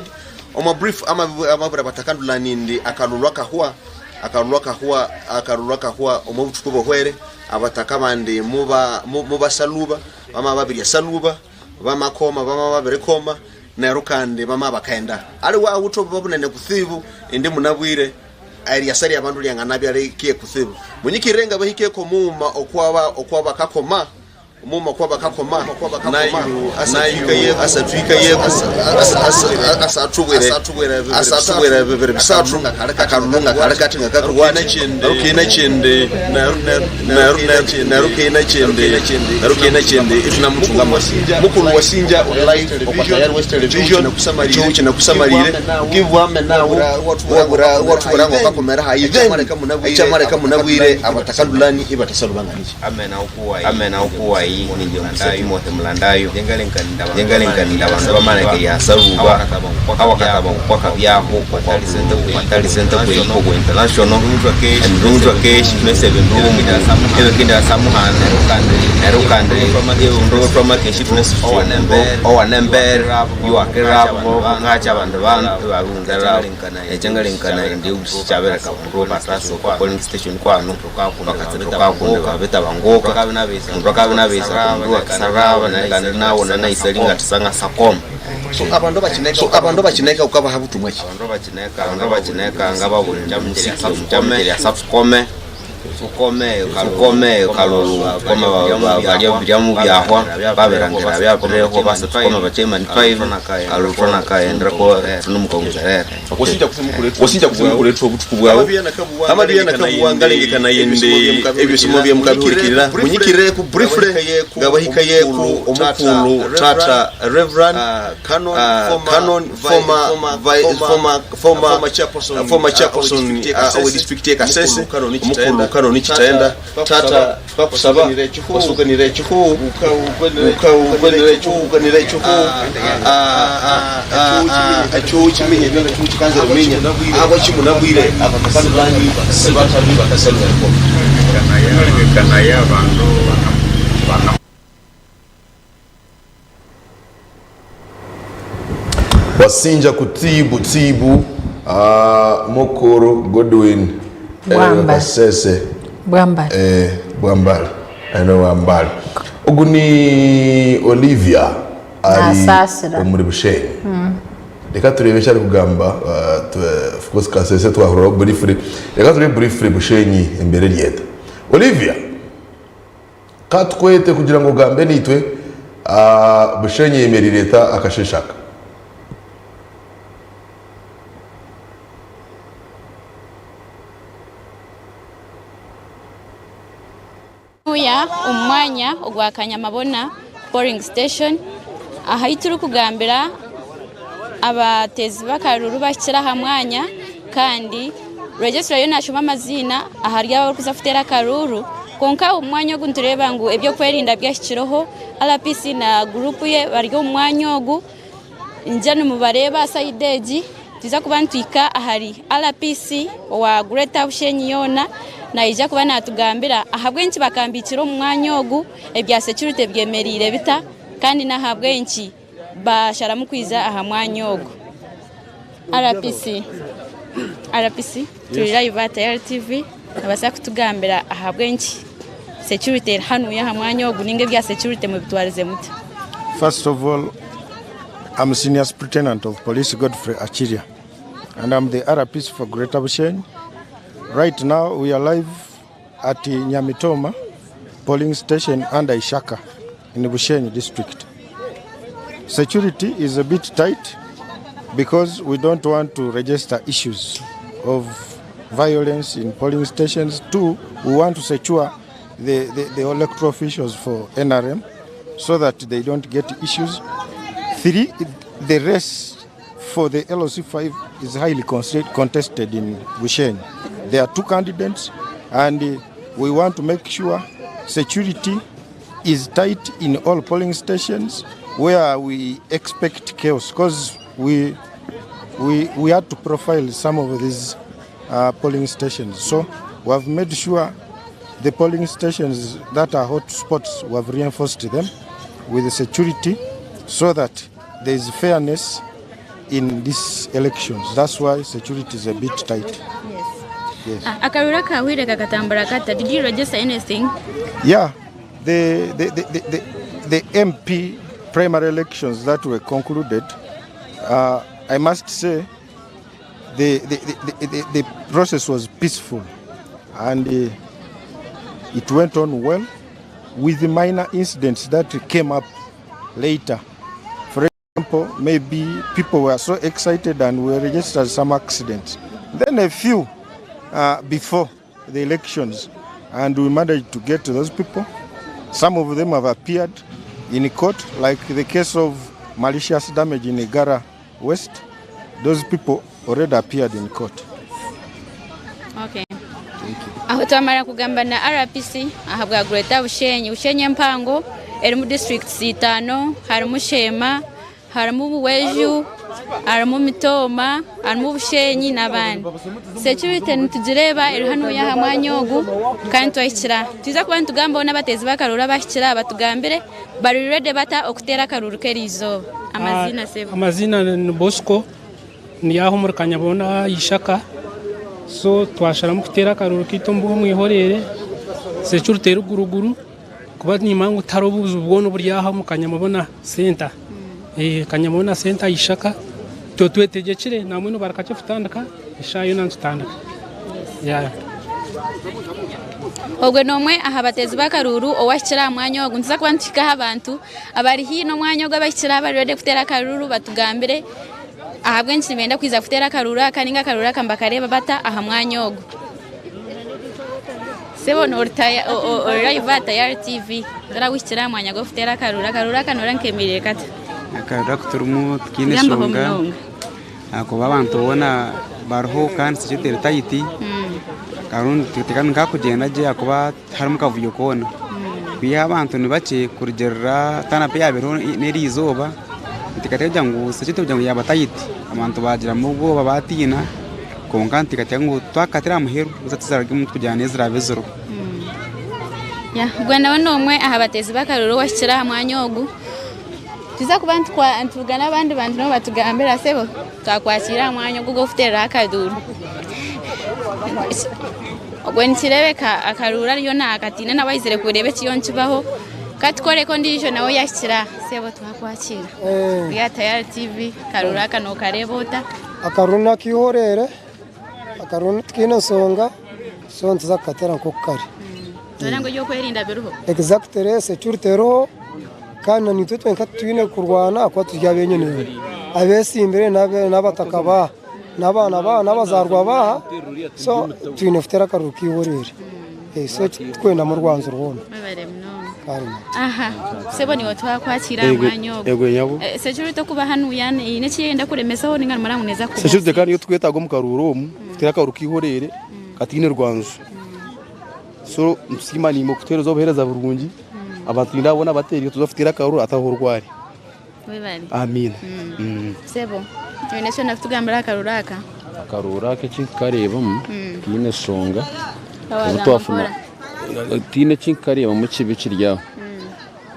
Omu brief amabura batakandulani ndi akalulu akahwa akalulu akahwa akalulu akahwa omu obutuku obuhwere abataka abandi muba mubasaluba bama babirya saluba bamakoma bama babirikoma neru kandi bama bakaenda ali wawuto babunene kuthibu indi munabwire eryasa lyabandu lyanganabya likie kuthibu munyikire nga bahikeko muuma okwaba okwaba kakoma muuma okwaba kakoma nayu nayu asatwika yeko asatubwire asatubwire bibiri bisatu akalunga kalekati nga kakuwana rukina chende narukina chende narukina chende itunamutunga mukulu wasinja live okwatayari West Television chou nakusamalire kivwame nawo wabura watuburanga okakomera hayi echamareka munabwire abatakandulani ibatasalubanganiki amena okuwayi ninje mukisa Timothy Mulandayo njengalenkanira abantu bamanake yasaluba awakataba nkukwaka byaho okwatali sente kweyikogo international emirungi keshi tunese ebindu ebikindira samuhana neryo kandi ndotwama keshi tunese owanembere yuwakirabo ngacha abandu babunzerabo ekyangalenkana ndi kyabireka bundu batasa okwa polling station kwanu bakatsi babeta bangoka mundu akabinabisa kundu akisaraba kandi nawona naisali ngatisanga sakoma so abandu bakineka abandu bakineka ukabaha butumwa ki abandu bakineka nga babulira satukome tukome tukome kalulu koma balya bilyamu byahwa babirangira byabireho basa tukome bachairman 5 kalulu twanakaenderako tunumukaunzerere wasinja kuletwa obutuku bwawe amabiya nakabuwa ngalengekana yende ebisimo bye mukabihurikirira munyikireku briefly nga bahikayeku omukulu tata reverend canon canon former former former chairperson former chairperson owe district ye Kasese omukulu canon Chitaenda tata twakusaba wasukanire ekihu ukagwenera ekihu uganira ekihu ekihu kimenye byanga kihu kikanza rumenya abo kimunabwire abatakandulani sibatali bakasalwako Wasinja kutibu tibu Mukuru Godwin Bwambale. Kasese Bwambale. Bwambale eno Bwambale ogu ni Olivia ari Nasaasira. omuri Bushenyi reka turebe eki arikugamba of course Kasese twahuriraho briefly reka turebe briefly Bushenyi embere eryeta Olivia katwete kugira ngu ogambe nitwe Bushenyi yemerire eta akasheshaka Uya omwanya ogwa Kanyamabona polling station aha turi kugambira abatezi bakaruru bakira aha mwanya kandi registra yo nashoma amazina ahari abarikuza kutera akaruru konka omwanya ogu nitureba ngu ebyokwerinda byashikireho RPC na gurupu ye bari omu mwanya ogu nje nimubareba sayidi egi tuza kuba nitwika ahari RPC owa Greater Bushenyi yoona naija kuba natugambira ahabw'enki bakambikira omu mwanya ogu ebya security byemerire bita kandi n'ahabw'enki basharamu kwiza aha mwanya ogu. RPC RPC turi live at RTV nabasa kutugambira ahabw'enki security eri hanuya aha mwanya ogu ninga ebya security mubitwarize muta? First of all, I'm Senior Superintendent of Police Godfrey Achiria, and I'm the RPC for Greater Bushenyi. Right now, we are live at Nyamitoma polling station under Ishaka in Bushenyi district. Security is a bit tight because we don't want to register issues of violence in polling stations. Two, we want to secure the, the, the electoral officials for NRM so that they don't get issues. Three, the race for the LOC5 is highly contested in Bushenyi. There are two candidates, and we want to make sure security is tight in all polling stations where we expect chaos because we, we, we had to profile some of these polling stations. So we have made sure the polling stations that are hot spots, we have reinforced them with the security so that there is fairness in these elections. That's why security is a bit tight. Yes. Yes. Ah, akaruru akahwire kakatambura kata. Did you register anything? Yeah, the MP primary elections that were concluded, I must say the process was peaceful and it went on well with the minor incidents that came up later. For example, maybe people were so excited and we registered some accidents. Then a few before the elections, and we managed to get to those people. Some of them have appeared in court, like the case of malicious damage in Igara West. Those people already appeared in court. Okay. Aho twamara kugamba na RPC aha bwa Greater Bushenyi. Bushenyi empango erimu districts itaano, harimu Sheema, harimu Buweju, harimu Mitooma, harimu Bushenyi n'abandi. Security nitugireeba eri hanuya aha mwanya ogu kandi twahikira. Twiza kuba nitugambaho n'abateezi b'akaruru abahikire batugambire bari ready bata okuteera akaruru k'eriizooba. Amaziina sebo. Amazina ni Bosco, ndi aho omuri Kanyabona Ishaka. So twasharamu kuteera akaruru kaitu omu omwihorere, security eri guruguru kuba nimanya ngu tihariho obuzibu bwona oburi aha omu Kanyamabona Center. Kanyamabona Center Ishaka itwe twetegekire nambwenu bari kakye kutandika eshaaha yoona nitutandika. Yeah. Ogwe n'omwe aha bateezi b'akaruru owahikire aha mwanya ogu. Nituza kuba nituhikaho abantu abari haihi n'omwanya ogu abahikire aha bari ready kuteera akaruru batugambire ahabw'enki nibenda kwija kuteera akaruru aka ninga akaruru aka nibakareeba bata aha mwanya ogu. Sebo ori live aha Tayari TV torawihikire aha mwanya gw'okuteera akaruru. Akaruru aka noreeba nikemereire kata? Akaruru aku turimu tikiine Gambaho nshonga munonga. Ahakuba abantu boona bariho kandi security eri tight. Akaruru nituteekateeka nikakugyenda gye ahakuba tiharimu kavuyo koona. Kwiha abantu ni bakye kurugiirira turn up eyaabireho n'eri izooba, nituteekateeka kugira ngu security kugira ngu yaaba tight abantu baagiramu obwoba baatiina, kwonka nituteekateeka ngu twakatira aha muheru haza tizirarugemu kugira ngu eziraabe ziriho. Gwe nawe n'omwe aha bateezi b'akaruru owahikire aha mwanya ogu. Tuza kuba nituvuga n'abandi bantu nabo batugambira. Sebo, twakwakira aha mwanya ogu ogw'okuteereraho akaduuru. Ogwe nikireebeka akaruuru ariyo naakatiina nawe aizire kureeba ekiriyo nikibaho. Katukoreko ondiijo nawe yahikire aha. Sebo, twakwakira. Ori aha Tayari TV, akaruuru aka nookareeba ota? Akaruru nakihorere, akaruru tikaine nsonga, so nituza kukateera nk'oku kari. Noreeba ngu eby'okwerinda biriho? Exactly, security eriho kandi na naitwe twenka titwine kurwana ahakuba turi abenyine abesimbire n'abataka baaha n'abaana baaha n'abazaarwa baaha, so twine kuteera akaruru kihorere, so titukwendamu rwanju rwona. Mwebare munonga. Kare. Aha, sebo niiwe twakwakira aha mwanya ogu. Ego nyabo. Security okuba hanuya eine eki yenda kuremesaho ninga nimureba ngu neeza kuba? Security kandi niyo tukwetaaga omu karuuru omu, kuteera akaruuru kihorere kataine rwanju. So nitusiima naimwe kutuheereza obuheereza burungi, abantu nindeeba boona bateeriire tuza kuteera akaruuru hataho orwari. Webare. Amiina. Sebo, oine eki orenda kutugambira aha karuuru aka? Akaruuru aka eki nkukareebamu tihaine nshonga obu Wagamba twafuna mpora. tihaine eki nkukareebamu ekibi ekiri aho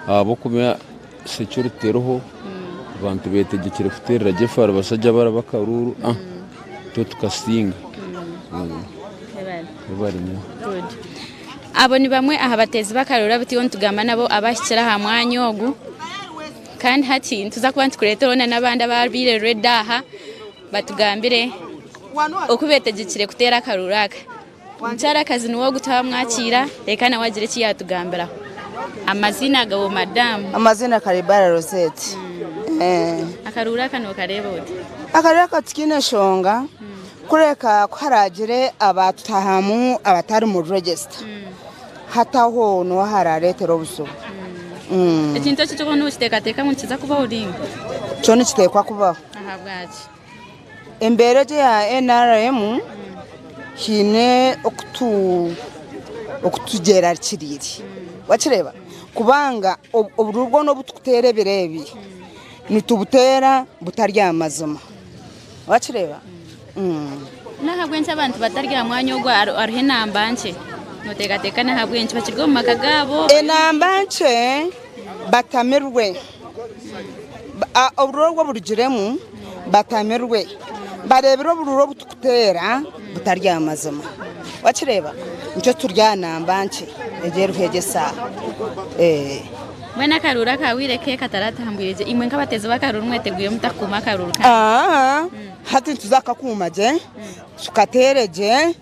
ahabw'okuba security eriho, abantu betegekire kuteerera gye Farubashaija baraba akaruuru itwe tukasinga. Webare. Webare nnyo. Good. Abo ni bamwe aha bateezi b'akaruuru abu turiyo nitugamba nabo abahikire aha mwanya ogu. Kandi hati nituza kuba nitukureeteraho na n'abandi ababaire ready aha batugambire oku beetegyekire kuteera akaruuru aka. Omukyarakazi niwe ogu twamwakiira reka nawe agire eki yaatugambiraho. Amaziina gawe madamu? Amaziina Karibara Rosette. Akaruuru aka nookareeba ota? Akaruuru aka tikiine nshonga kureka ku haraagire abaatutahamu abatari mu register hataho niho haraareetera obuzibu. Ekintu eki kyo nookiteekateeka ngu nikiza kubaho ringa? Kyo nikiteekwa kubaho. Ahabwaki? Embeera egi eya NRM haine okutugyerarikiriire wakireeba kubanga obururu bwona obu turikuteera ebiro ebi nitubuteera butari aha mazima wakireeba. N'ahabw'enki abantu batari aha mwanya ogu hariho enamba nkye? Nooteekateeka n'ahabw'enki bakiri omu maka gaabo? Enamba nkye batamirwe. Obururu obu oburugiremu batamirwe, bareebire obururu obu turikuteera butari aha mazima. Wakireeba? Nikyo turi aha namba nkye egi eriho egi eshaaha. Mbwenu akaruuru akahweire ke kataratambwire gye, imwe nk'abateezi b'akaruuru mwetegwire muta kukuuma akaruuru kanyu? Hati nituza kukakuuma gye, tukateere gye,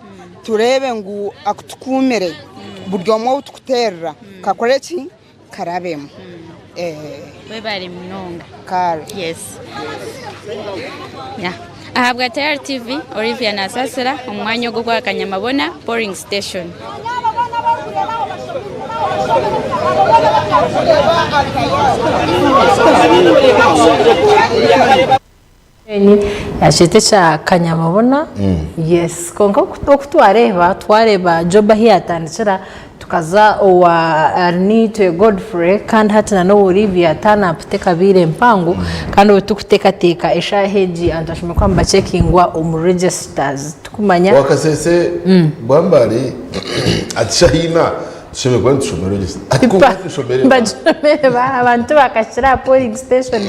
tureebe ngu akutukuumire buri omwe ou turikuteerera kakore ki? Karabemu. Webare munonga. Kare. Yes. Yeah. Ahabwa Tayari TV, Olivia Nasasira omu mwanya ogu ogwa Kanyamabona polling station. Yakyeta ekya kanyamabona yes kwonka oku twareeba twareeba Job ahu yatandikira tukaza owa Arinaitwe Godfrey kandi hati na n'owa Olivia turn-up tekabaire mpango kandi obu turikuteekateeka eshaaha egi abantu bashemereire kuba nibaceekingwa omu registers tikumanya. Owa Kasese Bwambale ati Shahina Tushemereire kuba nitushoma register. Ati kwonka tushomere ba. Bagishomere ba abantu bakakira aha polling station.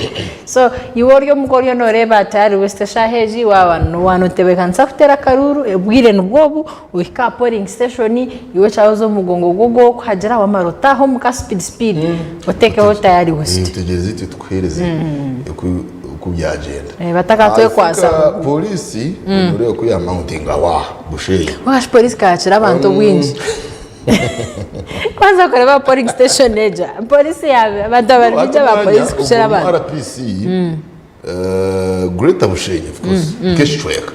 So iwe ori omuka oriyo noreeba ati ahari West eshaaha egi waaba notebeekanisa kuteera akaruuru obwire nibwo obu ohike aha polling station iwe ekyaroza omu mugongo gwo kuhagira wamara otaahe omuka speed speed oteekeho tayari West. Tegyereza itwe tukuheereze oku byagyenda. Batakatwekwasa. Pooriisi noreeba ku ya mountinga aho aha Bushenyi. Kwonka shi pooriisi ekakira abantu obwingi. Kwanza kureba polling station egyo polisi yabe abantu abari bingi aba polisi kukira abantu. RPC Greater Bushenyi of course nk'ekicweka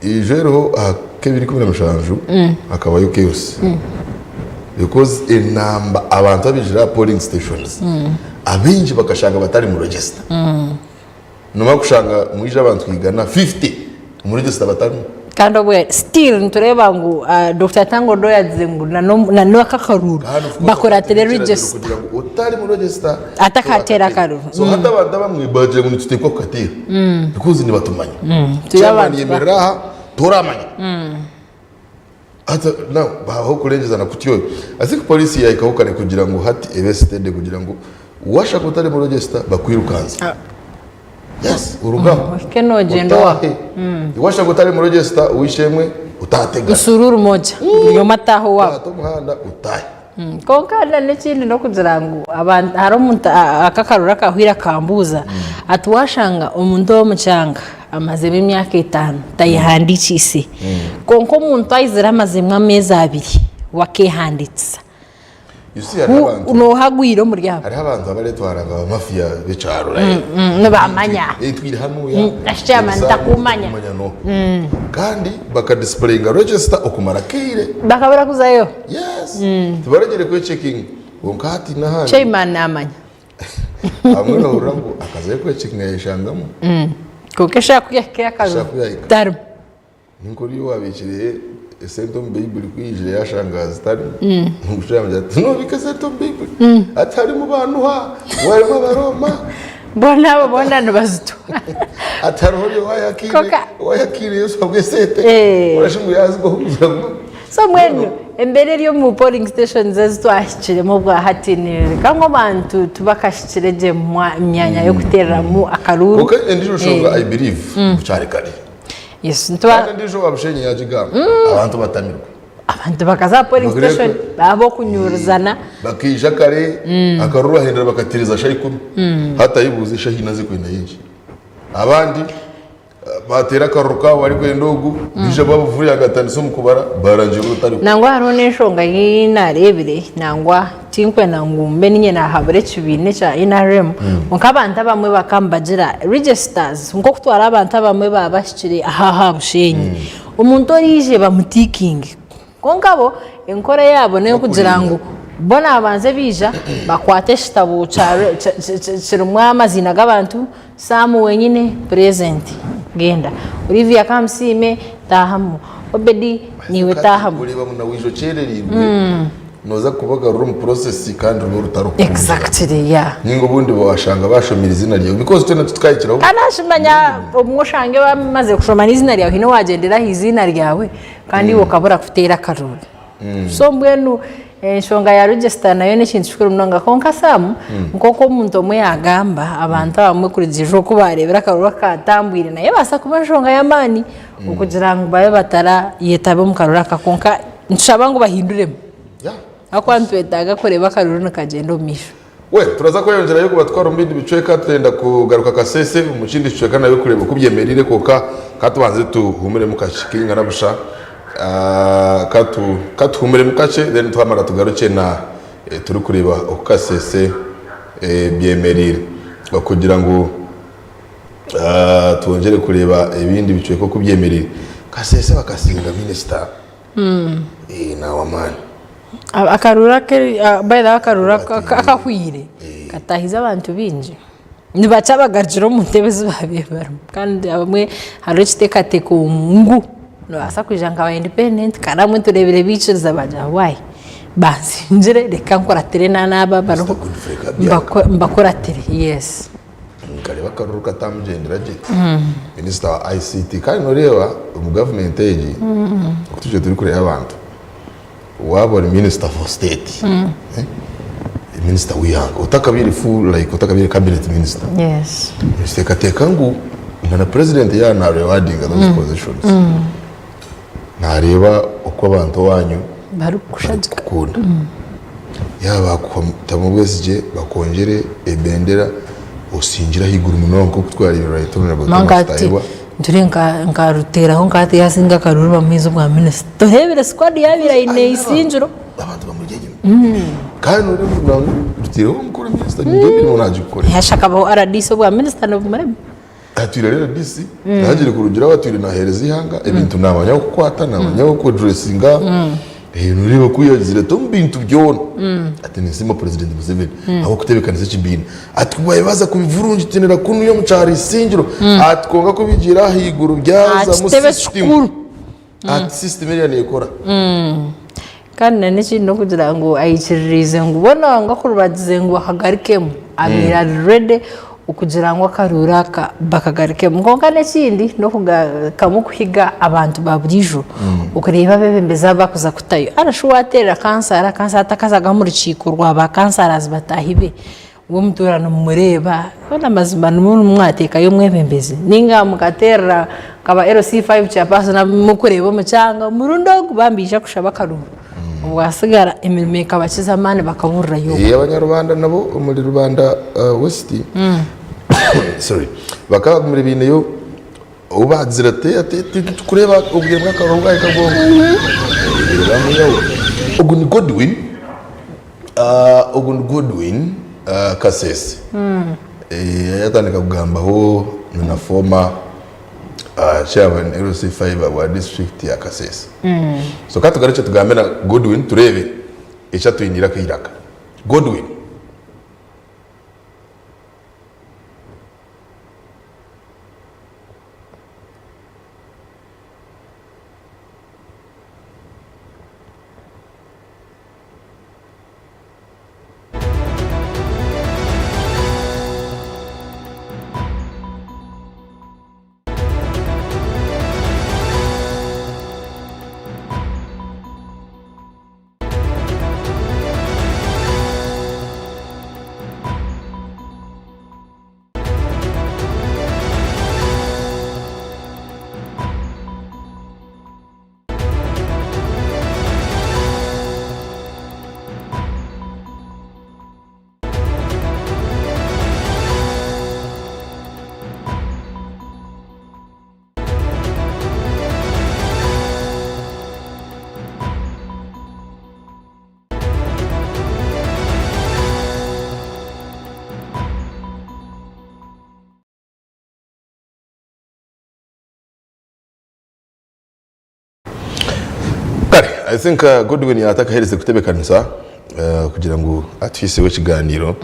ijo eriho aha kebiri 17 hakabayo chaos because enamba abantu abaijire aha polling stations abaingi bakashanga batari mu register Nomara kushanga mwija abantu igana 50 omu register batarimu. Kandi obwe still nitureeba ngu Dokita Tanga Odoi agize ngu na n'akakaruru bakuratire register. Kugira ngu otari mu register atakateera akaruru. So hati abantu abamwe bagira ngu nituteekwa kukateera because nibatumanya. Chairman yemerera aha toramanya. Hati now babaho kurengyezana kutyo. I think police yahikaho kare kugira ngu hati ebe steady kugira ngu washaka otari mu register bakwirukanse. Yes, orugaho. Ohike nogyenda owa. Otaahe. Washaka otari mu register ow'eishe-emwe otaategana. Nsururu moja buri omwe ataahe owaabo. Kwata omuhanda otaahe. Kwonka n'ekindi n'okugira ngu hariho omuntu akakaruru akahwire akambuuza ati washanga omuntu ow'omu kyanga amazemu emyaka etaano tayehandikiise kwonka omuntu aizire amazemu ameezi abiri we akeehandiikisa nooha agwire omuri abo? Hariho abantu abaretwara nka bamafiya b'ekyaro nibamanya twire hanuya chairman takumanya kandi bakadisipureyinga register okumara akaire bakabura kuzayo. Yes. Tibaregyere kwecheckinga. Kwonka hati n'ahandi. Chairman namanya. Abamwe nohurira ngu akazayo kwecheckinga yayeshangamu. Kwonka eshaaha ku yahika Eshaaha ku yahika. Tarimu. Ninka oriya owabiikire esente omu Baibuli ku yaijire yashanga zitarimu. Omushaija yamugira ati nobiika esente omu Baibuli? Ati harimu ba Nuha, harimu Abarooma. Boona abo boona nibazitwara. Ati hariho oriya owayakiire Yesu ahabw'esente. Orashi ngu yazigwaho kugira ngu. So mbwenu embeera eri omu polling stations ezi twahikiremu obwa hati neeyoreka ngu abantu tibakahikire gye mu myanya y'okuteereramu akaruuru. Kwonka endiijo nshonga I believe bukyari kare. Yes, nituba Kandi endiijo wa Bushenyi yaagigamba abantu batamirwe. Abantu bakaza aha polling Bakireka. station baaba okunyurizana. Bakaija kare akaruru bahindura bakateereza shaaha ikumi. Hati ayebuuza eshaaha ina zirikwenda yingi. Abandi bateera akaruru kaabo barikwenda ogu, baija babuvuyo agatandisa omu kubara barangira otariho. Nangwa hariho n'enshonga ei naareebire nangwa tinkwenda ngu mbe niinye naahabura ekibiina ekya NRM kwonka abantu abamwe bakaba nibagira registers nk'okutwara abantu abamwe baaba bahikire aha aha Bushenyi omuntu oraije bamutiikinge kwonka bo enkora yaabo n'ey'okugira ngu bo naabanza baija bakwate ekitabo kirimu amaziina g'abantu Sam wenyine present genda. Olivia Kamusiime taahamu. Obedi niiwe taahamu. Kureeba ngu nawaija okyerereirwe noza kubagarura omu process kandi rube orutaro Exactly yeah. Ninga obundi washanga bashomire izina ryawe because twena titukahikiraho. Kandi ashimanya obumwe oshange bamaze kushoma n'eizina ryawe haine owagyendera aha iziina ryawe kandi iwe okabura kuteera akaruru. So mbwenu enshonga ya register nayo n'ekintu kikuru munonga kwonka Sam nk'oku omuntu omwe yagamba abantu abamwe kurugiirira oku bareebire akaruru akatambwire nayo ebaasa kuba enshonga y'amaani okugira ngu babe batarayetaba omu karuru aka kwonka nitushaba ngu bahinduremu ahakuba nitwetaaga kureeba akaruru nikagyenda omu maisho. Well, turaza kweyongyerayo kubatwara omu bindi bicweka turenda kugaruka Kasese omu kindi kicweka nayo kureeba oku byemereire kwonka ka tubanze tuhuumuremu kakye kaingana busha. Ah, ka tu ka tuhuumuremu kakye then twamara tugarukye na eh, turikureeba oku Kasese eh, byemereire okugira ngu ah, twongyere kureeba ebindi bicweka oku byemereire. Kasese bakasinga minisita eh, naawamaani. Akaruru ake by the way akaruru akahwire katahize abantu baingi. Nibakye abagarukire omu ntebe ezi baabaire barimu kandi abamwe hariho ekiteekateeko ngu nibabaasa kwija nka ba independent kandi abamwe tureebire baikiriza baagira ngu waayi bansingire reka nkuratire n'aba abariho mbakuratire yes. Nkareeba akaruru katamugyendera gye minisita wa ICT kandi noreeba omu gavumenti egi oku twija turikureeba abantu Waaba ori minister for state, minister w'eihanga otakabaire full like otakabaire cabinet minister, nikiteekateeka ngu na na president yaaba na rewardinga those positions, naareeba oku abantu owaanyu barikukukunda. Yaaba baakutamu obwesigye bakwongyere ebendera osingire ahaiguru munonga nk'oku twareebire Right Honourable Thomas Tayebwa. Nture nkaruteeraho nka hati yasinga akaruru bamuhiize obwa minisita. Toreebire squad yabaire aine Isingiro? Abantu bamuri enyima. Kandi noreeba ngu nangwa rutaireho omukuru minisita ningira emirimo nagikukora. Yasha akabaho RDC obwa minisita nibumurema. Atwire ari RDC ntagire kurugira aho atwire naheereza eihanga ebintu namanya ahu kukwata namanya ahu kuaddressinga. Noreeba ku yagizire ati omu bintu byona ati ninsiima president Museveni ahabw'okutebeekanisa ekibiina. Ati ku baaza kubivurungitinira kunuya omu kyaro Isingiro, ati kwonka ku bigiire ahaiguru byazamu kitebe system. kikuru. Ati system eriya neekora. Kandi na n'ekindi n'okugira ngu aikiririize ngu boona ngu akurubagize ngu bakagarukemu abaire ari ready okugira ngu akaruuru aka bakagarukemu. Kwonka n'ekindi n'okugarukamu kuhiga abantu ba buriijo okureeba abeebembezi abu barikuza kutayo. Arashi waateerera kansara, kansara takazaga omu rukiiko rwa ba kansarazi bataahi be. Obwo mutuura nimumureeba, hoona amazima nimwo mwateekayo omwebembezi nainga mukateerera nka ba LC5 chairperson abu murikureeba omu kyanga omurundi ogu bambi ija kushaba akaruru obwo hasigara emirimo ekabakiza amaani bakaburirayo okwo. Abanyarwanda nabo omuri Rubanda West sorry bakaba bagumire baineyo ou baagizire ati ati titukureeba obwire bw'akaruru bwahika bwonka. Ogu ni Godwin. Ogu ni Godwin Kasese yatandika kugambaho na former chairman LC5 wa district ya Kasese. So katugarukye tugambe na Godwin tureebe eki atwiniire akairaka. Godwin. I think Godwin yatakahereze kutebekanisa kugira ngu atuhiseho ekiganiro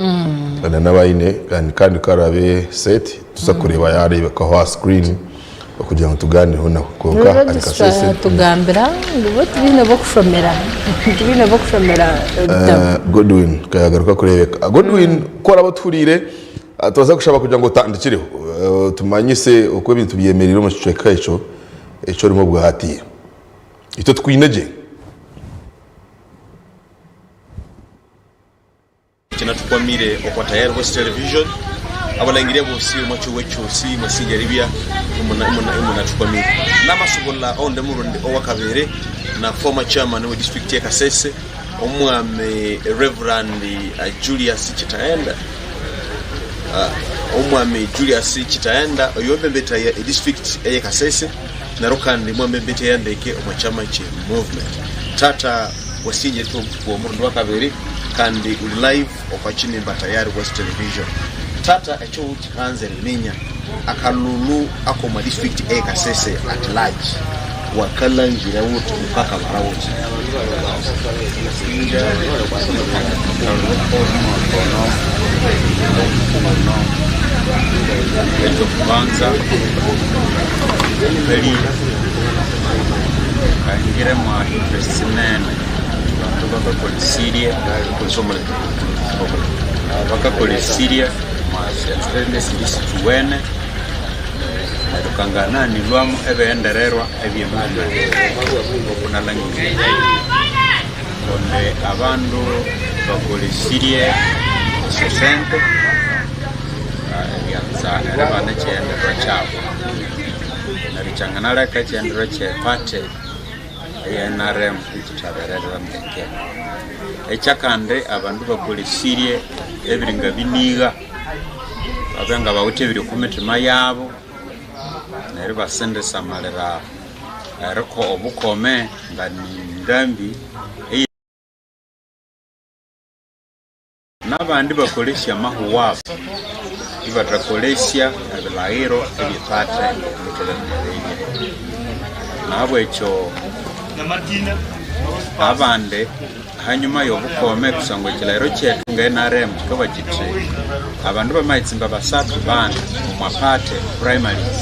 na n'abaine kandi kandi ku araabe set tuza kureeba yareebekaho aha screen okugira ngu tugaanireho nawe kwonka Rero ari Registrar Kasese. yatugambira ngu bo tibaine b'okushomera tibaine b'okushomera ebitabo. Godwin kayagaruka kureebeka. Godwin ku oraabe otuhuriire turaza kushaba kugira ngu otandikireho otumanyise oku ebintu byemereire omu kicweka ekyo eki orimu obwahati. Itwe tukwine gye. Kinatukwamire okwa Tayari West Television abalangire bosi omwachuwe chosi mwasinja libya imunatukwamire namasobola onde murundi owakabere na former chairman we district ye Kasese omwami Reverend Julius Kitaenda omwami Julius Kitaenda oyo mbembetaya e district eye Kasese naro kandi mwambembetaya ndeke omwa chama kye movement tata Wasinja itwe omurundi wakabiri kandi uri live okwa Kinimba Tayari West Television. Tata ekyo kikanze ninya akalulu akomwa district eye Kasese at large wakalangira oti okakabara oti? Wasinja akalulu komukono omukono ekyokubanza kari Kaingiremu interests nene abantu bakakoresirie bakakoresirie mwasensire esindi situwene neryo kangananilwamu ebigendererwa ebye movement okunalangire kundi abandu bakoresirie esyosente ebyanza eribana ekighendererwa kyabu. Neryo kyanganaleka ekighendererwa kye party eya NRM ekithabererera ndeke. Ekyakandi abandu bakolesirye ebiri nga binigha, babya nga bawithe ebiri okwa mithima yabo neryo ibasindisamalira eriko obukome nga nindambi eye. N'abandi bakolesya amahuwa abo ibathakolesya ebilhaghiro eby'eparty ebithulemereirye. Nahabwekyo abandi hanyuma y'obukome kusangwa ekilhaghiro kyethu nga NRM kikabugha kiti abandu bamaghitsimba basathu bana omwa party primaries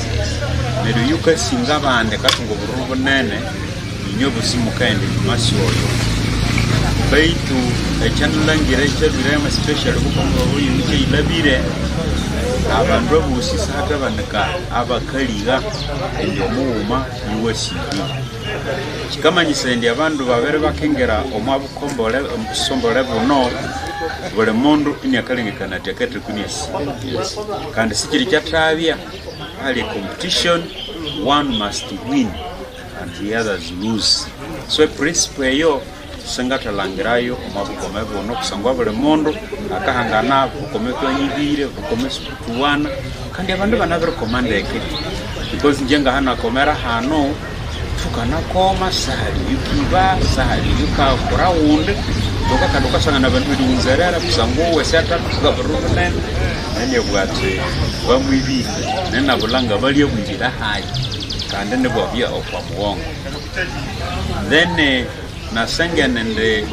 neryo oyu wukasinga abandi akathunga obururu bunene Inywe bosi mukaghenda enyuma syoyo. Baitu ekyanalangire ekyalwiremu especially obukama bwa kyayilabire, abandu abosi sihatabanika abakaligha indi omughuma yuwasibire. Kyikamanyisaya indi abandu babere bakingira omwa bukombole obusombole buno, buli mundu iniakalengekania ati akatheka iniasibire. Kandi sikyiri kyathabya hali competition, one must win. and the others lose. So eprinciple eyo singathalangirayo omwa bukome buno kusangwa buli mundu akahangana bukome twanyibire, bukome sikutuwana kandi abandu banabirikoma ndeke because ingye ngahanakomera hanu thukanakoma sahali yukiba, sahali yukakora wundi kyonka kandi wukasangana abandu ibaliwunzerera kusangwa owesi athathunga bururu bunene nanyabugha athi bamwibire nenabulha ngabalyabwibire ahayi. Kandi nibwabya okwa mughongo. Then nasengene ndi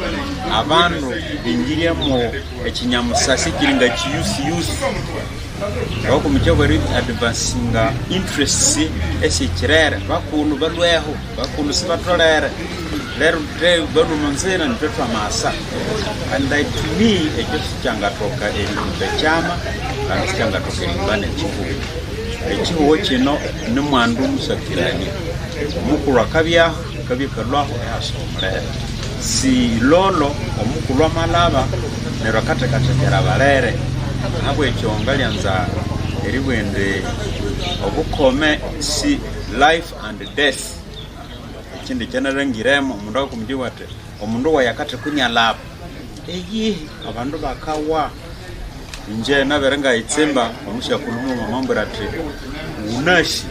abandu bingiryemo ekinyamusasi ekiri nga kiyusiyusi abakumikya bari advancinga interests esyekirere bakulhu balweho bakulhu sibatholere lero balhwa omu nzira nithwe thwamasa and to me ekyo sikyangathoka erihimba ekyama kandi sikyangathoka erihimba nekyihugho. Ekihugho kino ni mwandu musakirania. Omukulhu akabyaho, akabya akalhwaho ihasa omulere. Si lolo omukulhu amalhaba neryo akathekathekera abalere. Ahabwekyo ngalyanza eribugha indi obukome si life and death. Ekindi ekyanalhangiremu omundu akakumugya athi omundu wayi akatheka inyalhaba, eyihi abandu bakawa. Ingye nabere ngayitsimba omusyakulhu mughuma amambwira athi, Wunasi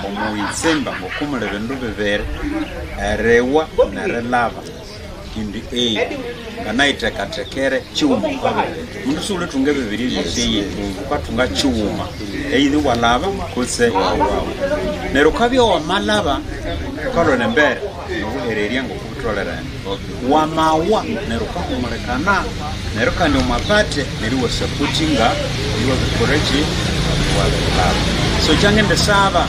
omuwitsimba ngokumuli bindu bibiri, eriwa nerilaba. Indi eyi, nganayithekathekere kighuma okwa bibiri. Omundu siwulithunga ebibiri ebyosi eyi, wukathunga kighuma, either iwalaba kutse iwawa. Neryo wukabya wamalaba, wukalholha embere nobuhererya ngoku. Intolerant. Wamawa neryo okahumulikana neryo kandi omwa party neryo iwa supportinga oyu wabirikora ki? Oyu wabirihaba. So kyange ndisaba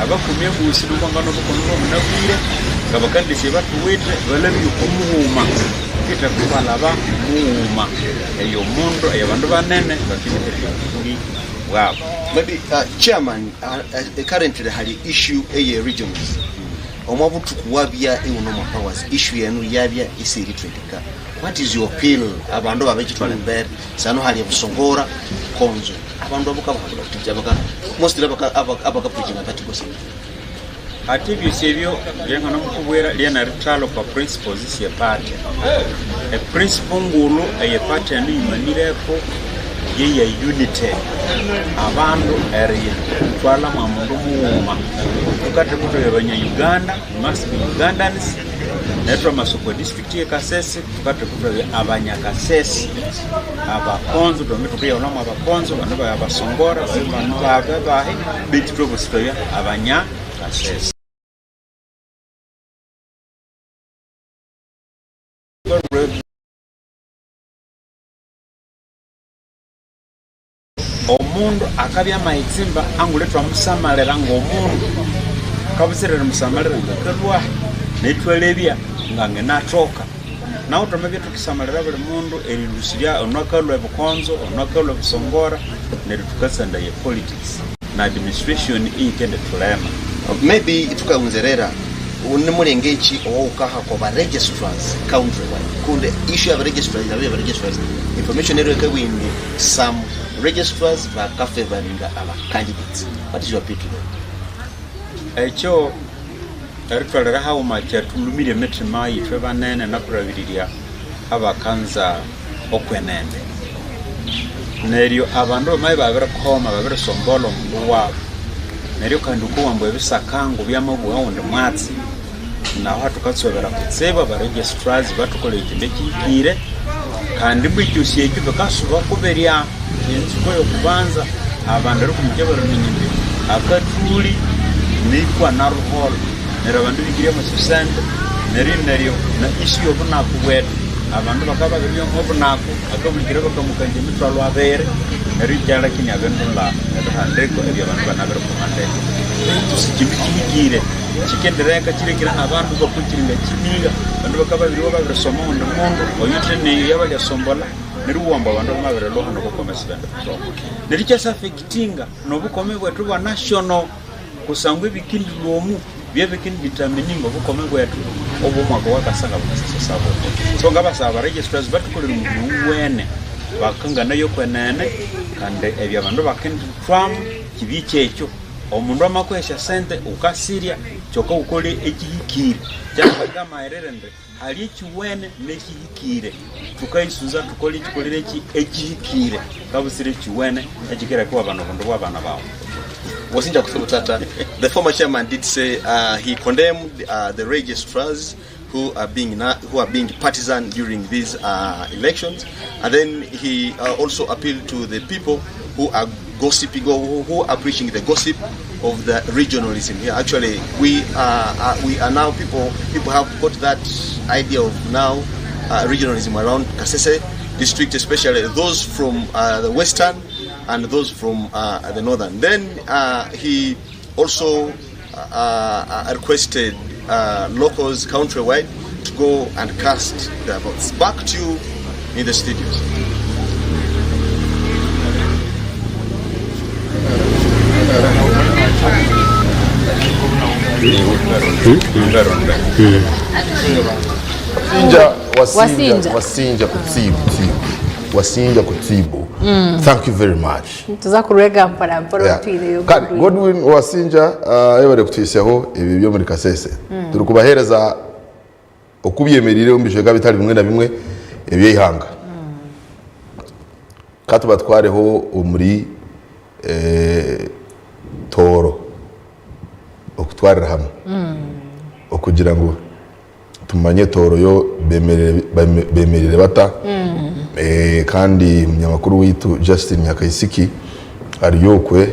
abakumi abosi nobwangana obukono obwomunabwire nga bakandisya batuwithe balabye oku mughuma kwithaku balaba mughuma eyo mundu eya bandu banene bakibihererya obukuli bwabu. Maybe chairman, currently hali issue eye regions. Omwa buthuku wabya iwune omwa powers issue enu yabya isiyirithwendeka. What is your appeal abandu ababekithwala embere sano hali ebusongora, konzo abandu abo kabahabula wuthi abaka mostly abaka abaka preachinga that gospel. Hati ebyosi ebyo byengana omukubwira lyena rithalha okwa principles esye party. E principle ngulhu eye party enu yimanireko yeya unity, abandu eriyithwalha mwa mundu mughuma. Thukathe thuli banya Uganda, we must be Ugandans, neryo thwamasa okwa district ye Kasese, thukathe thuli abanya Kasese. Abakonzo thwame thukiyahulha mwa bakonzo, banu baya basongora, banu babe bahi, betu ithwe bosi thwabya abanya Kasese. Omundu akabya amaghitsimba angule ithwamusamalira ngomundu, kabutsira erimusamalira ngakalwahi, nethwalebya nganginathoka. Nahu thwamabya thukisamalira buli mundu erilhusirya ono akalhwa ebukonzo, ono akalhwa ebusongora, neryo thukasandaya epolitics na administration eyikendithulema. Maybe thukaghunzerera nimulenge ki owawukaha kwa ba registrars country wide kundi issue ya ba registrars yaba ya ba registrars information eryo ekabwindi some registrars baka favoringa aba candidates what is your appeal to them? Ekyo eritwalira haghuma kyatulhumirya emitima yithwe banene nakurabiriria abakanza okwenene. Neryo abandu bamabya ibabirikoma babirisombolha omundu wabu, neryo kandi wukowa ambu ebisakangu byamabugha owundi mwatsi, nahu hathukatswebera kutsibu aba registrars bathukolere ekindu ekihikire, kandi mbwa ekyosi ekyo bikasuba kubirya entsuku eyokubanza abandu erikumukya bariminya indi akathuli nikwa naruholho, neryo abandu ibikiryamu esyosente, neryo neryo na issue yobunaku bwethu abandu bakabya babiribya omu bunaku akabulikira bakamukangya emithwalho abiri neryo ikyaleka inabindulha ebihandiko ebyabandu banabirikoma ndeke betu sikindu kihikire kikendireka kirekire nabandu bakukiringa kiniga abandu bakabya babiriwa babirisoma owundi mundu oyuthe neyo yabalyasombolha neryo iwamba abandu bamabirilhuha nobukome sibende butoka neryo ikyasa affectinga nobukome bwethu bwa national Kusangwa ebikindilwa omu byebikindi-determininga obukome bwetu obw'omwaka owakasanga bukasasasa buti. So ngabasaba ba registrars batukolere omubiri owuwene, bakanganaye okwenene kandi ebyo abandu bakendithwamu kibye kyekyo. Omundu amakuha esyasente wukasirya kyoka wukole ekihikire. Kyangabagamba amaherere indi hali ekiwene n'ekihikire. Thukayisunza thukole ekikolere eki ekihikire kabutsira ekiwene ekikireka iwabana obundu bw'abana bawu. Wasinja kutsibu tata. The former chairman did say uh, he condemned uh, the registrars who are being na- who are being partisan during these uh, elections, and then he uh, also appealed to the people who are gossiping or who, who are preaching the gossip of the regionalism here. Actually, we are uh, we are now people people have got that idea of now uh, regionalism around Kasese district, especially those from uh, the western and those from uh, the northern. Then uh, he also uh, uh, requested uh, locals countrywide to go and cast their votes. Back to you in the studios. Wasinja, wasinja, Wasinja. wasinja kutsibu, tsibu. Wasinja kutsibu. Thank you very much. Nituza kurwega mpora mpora Yeah. otwireyo Kale Godwin Wasinja uh, yebare kutuhisyaho ebi by'omuri Kasese. Turi kubahereza oku byemereire omu bicweka bitari bimwe na bimwe eby'eihanga. Ka tubatwareho omuri eh, Tooro okutwarira hamwe okugira ngu tumanye Tooro yo bemereire bata kandi munyamakuru waitu Justin Nyakaisiki ari okwe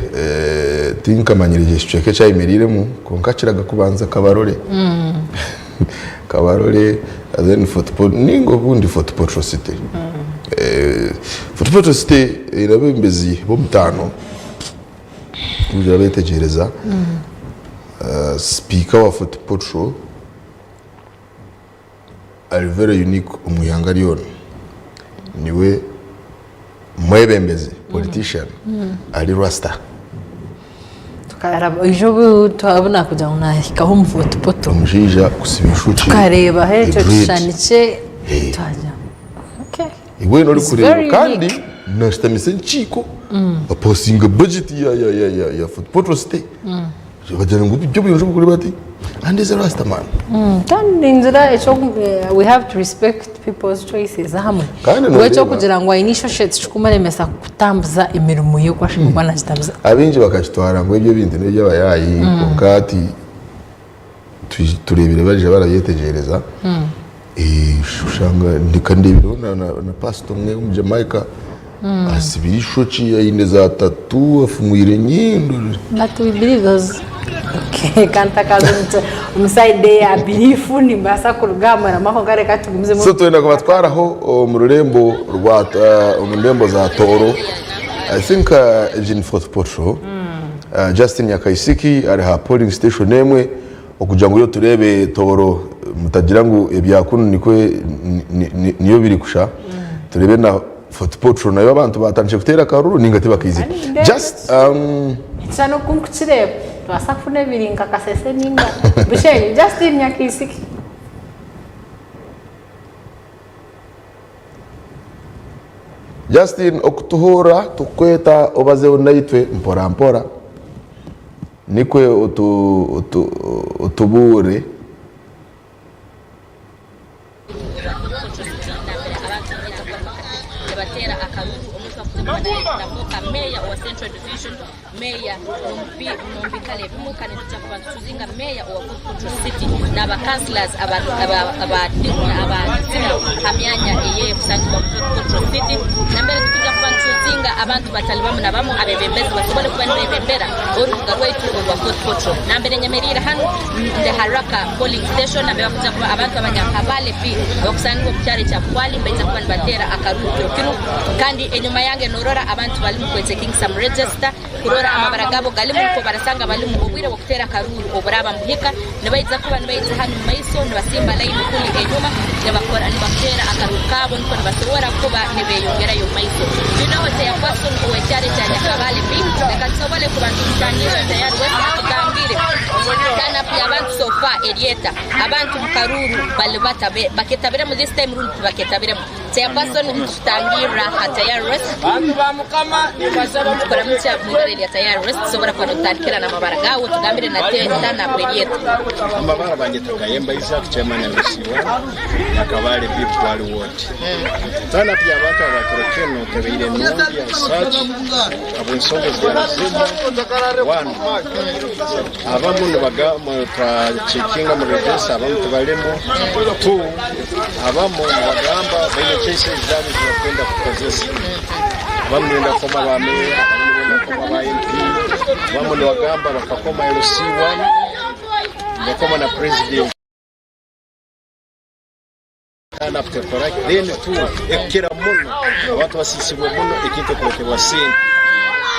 tinkamanyire gye ekicweka eki ayemereiremu kwonka akiraga kubanza Kabarole. Kabarole then Fort Portal ninga obundi Fort Portal City. Fort Portal City eine abebembezi b'omutaano kugira betegyereza. Sipiika wa Fort Portal ari very unique omu ihanga ryona. Niwe mwebembezi, politician, ari Rasta. Tukaraba oija obu twabona kugira ngu nahikaho omu Fort Portal. Omushaija kusiba eishokye. Tukareebaho ekyo dread. kishushani kye twagira okay. Mbwenu It's orikureeba very kandi unique. nashutamisa enkiiko apasinga budget ya Fort Portal City. Bagira ngu eby'obuyonjo bukuru bati and is a rasta man. Kandi ningira ekyo we have to respect people's choices ahamwe. Kandi Ngu noreeba- ekyokugira ngu aine eishokye tikirikumuremesa kutambuza emirimo ye oku ashemereire kuba nagitambuza. Abaingi bakakitwara ngu ebyo ebintu n'eby'abayaayi kwonka hati tureebire baija barabyetegyereza. Oshanga ndeebireho na pasita omwe omu Jamaica asibire eishokye aine za tatu afumwire enyindo. But we believe those okay kantakaza omu side eya belief nimbaasa kuruga aha muramwa kwonka reka tugumizemu. So twenda kubatwaraho omu rurembo rwa omu ndembo za Tooro I think egi ni Fort Portal Justin Nyakaisiki ari aha polling station emwe. Okugira ngu yo tureebe Tooro mutagira ngu ebya kunu nikwo niyo biri kusha tureebe na Fort Portal nayo abantu batandikire kuteera akaruru ninga tibakaizire just Ekishushani oku nkukireeba nitubaasa kufuna ebiri nka Kasese ninga Bushenyi Justine Nyakaisiki. Justin okutuhurra tukukweta obazeho naitwe mpora mpora nikwe otubuure. Meeya omu bikaro ebimwe kandi nitwija kuba nituzinga meeya owa Fort Portal City n'aba councillors abazima ha myanya ey'ekusangibwa omu Fort Portal City nambere tukwija kuba nituzinga abantu batali bamu na bamu abebembezi basobole kuba nibebembera orubuga rwaitu orwa Fort Portal. Nambere nyemeriire hanu ndi ha Raka polling station nambere bakwija kuba abantu abanyankabale B abakusangibwa omu kyaro ekya Bukwali nibaija kuba nibateera akaruru kiro kinu kandi enyuma yange norora abantu balimu kwechecking some register kurora amabara gabo galimu nikwo barasanga balimu obwire bw'okuteera akaruuru oburaaba nibuhika nibaija kuba nibaija hanu omu maiso nibasimba layini kuli enyuma nibakora nibateera akaruuru kaabo nikwo nibasobora kuba nibeyongerayo omu maiso. Twinaho Chairperson ow'ekyaro ekya Nyakabale B leka tusobole kuba nitumutangiirra tayari wesi atugambire turn up y'abantu so far eri eta, abantu mu karuuru bali bata, baketabiremu this time rundi tibaketabiremu? Chairperson nitukutangirra ha Tayari Rest. Bantu ba Mukama nimbasaba Nitukuramukya mu ibara erya Tayari Rest tusobora kuba notutandikira n'amabara gaawe otugambire na turn-up eri eta. Amabara banyeta Kayemba Isaac chairman LC1 Nyakabale B Bukwali ward. Turn up y'abantu aba kiro kinu tebaire nungi as such habw'ensonga ezitaruzemu. One, abamu nibagamba twacekinga mu register abamu tibalimu. Two, Abamu nibagamba baine choices zaabo ezi barikwenda kukozesa. Abamu nibenda kukoma ba meeya, abamu nibenda kukoma ba MP, abamu nibagamba bakakoma LC1, nibakoma na president. Turn up tekora then two, ekukira muno abantu basiisirwe muno ekintu ekikwetebwa sente.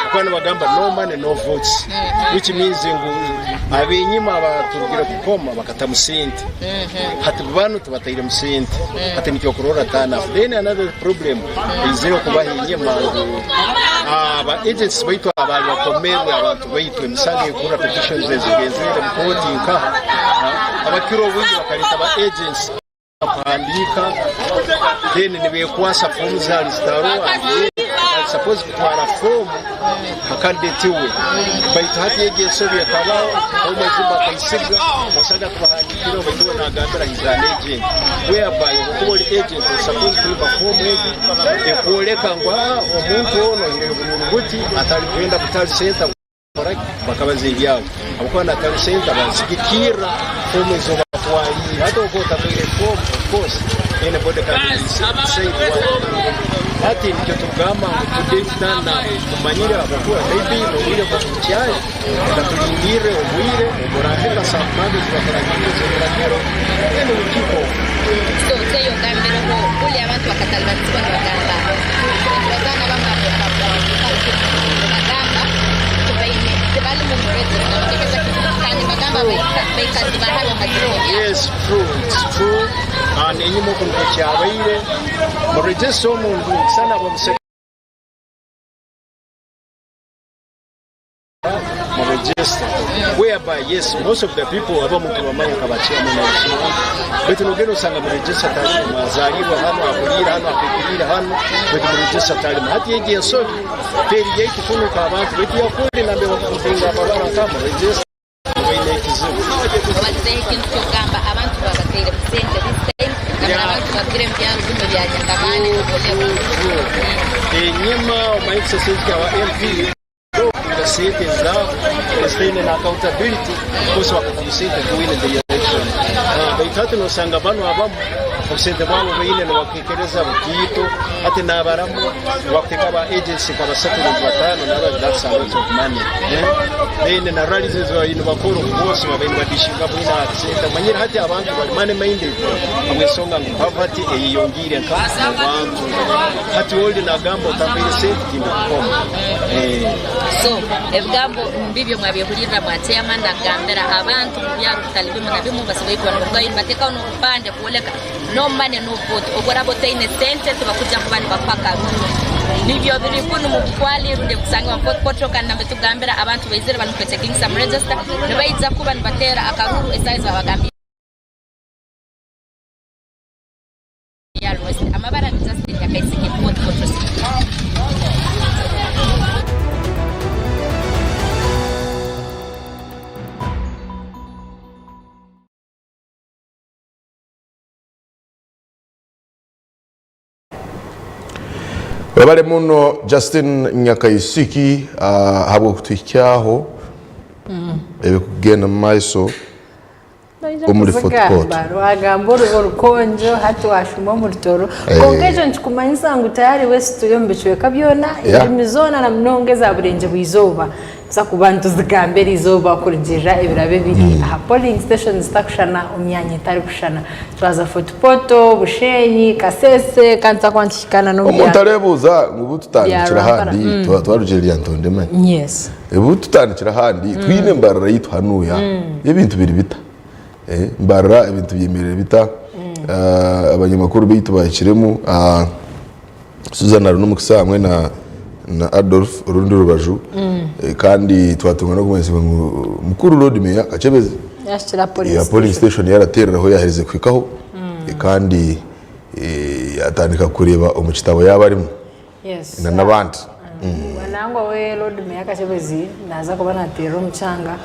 Ahakuba nibagamba no money no votes which means ngu abenyima abaturugire kukoma bakatamu sente. Hati banu tibatairemu sente hati nikyo okurora turn up. Then another problem eizire okubaho enyima ngu aba agents baitu abaali bakomerwe abantu baitu emisango ey'okuhurra petitions ezigenzere omu kooti nkaha abakira obwingi bakaleta ba agents kuhandiika then nibekwasa fomu zaali zitaroho and yet suppose kutwara fomu ha candidate we baitu hati egi ensobi ekabaho fomu ezimu bakaisiga osanga tibahandikireho baitu we nagambira he's an agent whereby obu okuba ori agent ori suppose kuiba fomu egi ekwoleka ngu omuntu onu oihireyo obururu buti atari kwenda butali center bakabaza ebyabo habwokuba na tali center basigikirra fomu ezobatwara. Batwaliire hati ogu otatwaire form of course anybody can decide what. Hati nikyo turikugamba ngu today tutana tumanyire ahabw'okuba maybe n'obwire bukyari reka turindirire obwire oburahika saa mukaaga ezibakuragirire ez'ebiragiro then we kick off. So Kyeyo ogambireho buri abantu bakatalibanizibwa nibagamba nibazana bamwe nibagamba tibaine tibari mu register kandi nibagamba baikazi ba hanu Yes, true, it's true. And enyima oku nikwo kyabaire. Mu register omuntu nikusana aba omu mu register whereby yes most of the people abamu tubamanya nka ba chairman and so on baitu nogenda osanga mu register talimu azaalirwe hanu akuliire hanu akwikiriire hanu baitu mu register talimu hati egi ensobi teri yaitu kunu nk'abantu baitu yakuli nambere bakupinga amabara nka mu register baine ekizibu. Obazireho ekintu ky'okugamba abantu babatairemu sente this time nambere abantu barugire omu byaro bimwe bya Nyakabande na Bolero. Enyima omanye ekisasi kya ba MP Nga sente ezaabo ezitaine na accountability of course bakatamu sente to win the election. Baitu hati nosanga banu abamu obusente bwabo baine nibabuhekereza butiito hati nabaramu bakuteeka aba agents nka basatu rundi batano naba that's a lot of money eh? Then na rallies ezi babaire nibakora of course babaire nibadishinga bwine aha sente omanyire hati abantu bari money minded habw'ensonga ngu poverty eyeyongiire nka omu bantu hati oli nagamba otampaire sente tindikukoma. So ebigambo mbibyo mwabyehulirira mwa chairman nagambira abantu mu byaro bitali bimu na bimu basoboire kuba nibarugayo nibatekaho n'obupande kwoleka no money no vote obu oraba otaine sente tibakuja kuba nibakuha akaruru nibyo biri kunu mu Bukwali rundi ebikusangibwa mu Fort Portal kandi nambere tukugambira abantu baizire bari kwechekingisa mu register nibaija kuba nibatera akaruru esaaha ezi babagambiire. Amabara ni Justin Nyakaisiki, Fort Portal City. Webale muno Justin Nyakaisiki ahabw'okutuhikyaho ebikugenda mu maiso Noija omuri Fort kuzigamba Portal. wagamba orukonjo hati washuma omu rutoro kwonka ekyo nikikumanyisa ngu tayari wesi turi omu bicweka byona endimi zoona na munonga eza burengye bw'eizooba tuza kuba nituzigamba eri izooba kurugirira ebirabo ebiri aha polling stations zitakushushana omu myanya etarikushushana twaza Fort Portal, Bushenyi, Kasese kandi tuza kuba nituhikaana n'omu Omuntu byaro areebuuza ngu obu bya tutandikire Rwampara. ahandi twarugire Lyantonde manya. Yes. Obu tutandikire ahandi twine embarara yaitu hanuya ebintu biri bita? Mbarara ebintu byemerire bita? Abanyamakuru baitu bahikiremu Susan ari n'omukisa hamwe na na Adolf orundi rubaju kandi twatunga n'okumanyisibwa ngu mukuru Lord Mayor Kakyebezi Yahikire aha polling ya polling station. station yaratereraho yaherize kuhikaho kandi yatandika kureeba omu kitabo yaaba arimu Yes. na n'abandi. Nangwa we Lord Mayor Kakyebezi naaza kuba naateerera omu kyanga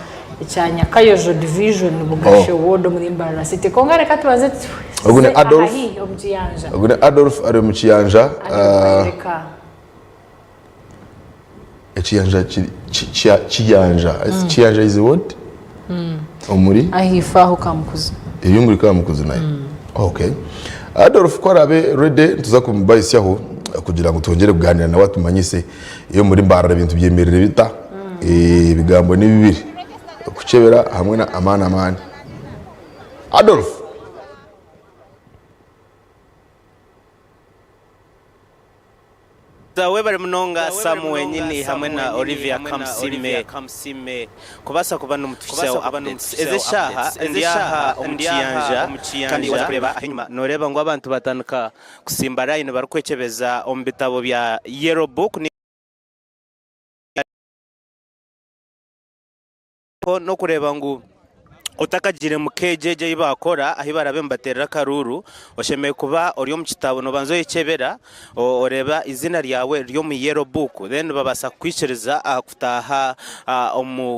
ekya Nyakayojo Division Bugashe Ward omuri Mbarara City. Kwonka reka tubanze Ogu ni tuze Adolf. ahahaihi omu Kiyanja. Ogu ni Adolf ari omu Kiyanja. Adolf Ayoreka. Ekiyanja kiri Kiyanja. Kiyanja is what? Omuri? Ahaifo aho Kamukuzi. Eri omuri Kamukuzi nayo? Okay. Adolf ku araabe ready nituza kumubahisyaho kugira ngu twongyere kugaaniira nawe atumanyise iyo muri Mbarara ebintu byemerire bita. Ebigambo ni bibiri, okukyebera hamwe na amaani amaani. Adolf! Webare munonga Sam wenyini hamwe na Olivia Kamusime kubaasa kuba nimutuhitsyaho updates ez'eshaaha. Ndi aha omu kiyanja kandi waaza kureeba ahenyima nooreeba ngu abantu batandika kusimba layini barikwekyebeza omu bitabo bya yellow book. N'okureeba ngu otakagiire mu keegi egyo ei baakora ahu baraabe nibateerera akaruuru, oshemereire kuba ori omu kitabo noobanza oyekyebera oreeba eiziina ryawe riri omu yellow book then babaasa kukwikiriza kutaaha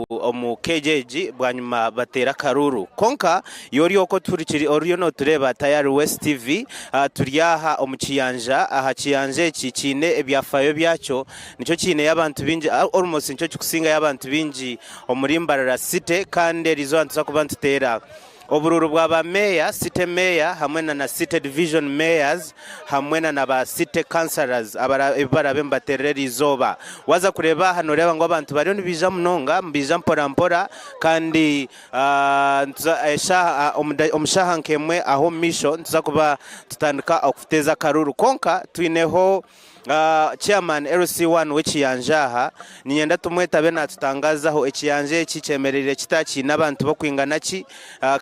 omu keegi egi bwanyima bateere akaruuru. Kwonka iwe ori okwo oriyo nootureeba Tayari West TV turi aha omu kiyanja, aha kiyanja eki kiine ebyafaayo byakyo Nikyo kiineyo abantu baingi, almost nikyo kikusingayo abantu baingi omuri Mbarara City kandi eriizooba nituza kuba nituteera Oburuuru bwa ba meeya, City Mayor hamwe na na City Division Mayors hamwe na na ba City Councillors ebi baraabe nibateerera eriizooba. Waaza kureeba aha nooreeba ngu abantu bariyo nibaija munonga, nibaija mpora mpora kandi eshaaha omu shaaha nk'emwe aho omu maisho nituza kuba tutandika okuteeza akaruuru. Kwonka twineho Chairman LC1 w'ekiyanja aha, niinyenda tumwete abe naatutangazaho ekiyanja eki kyemereire kita, kiine abantu b'okwingana ki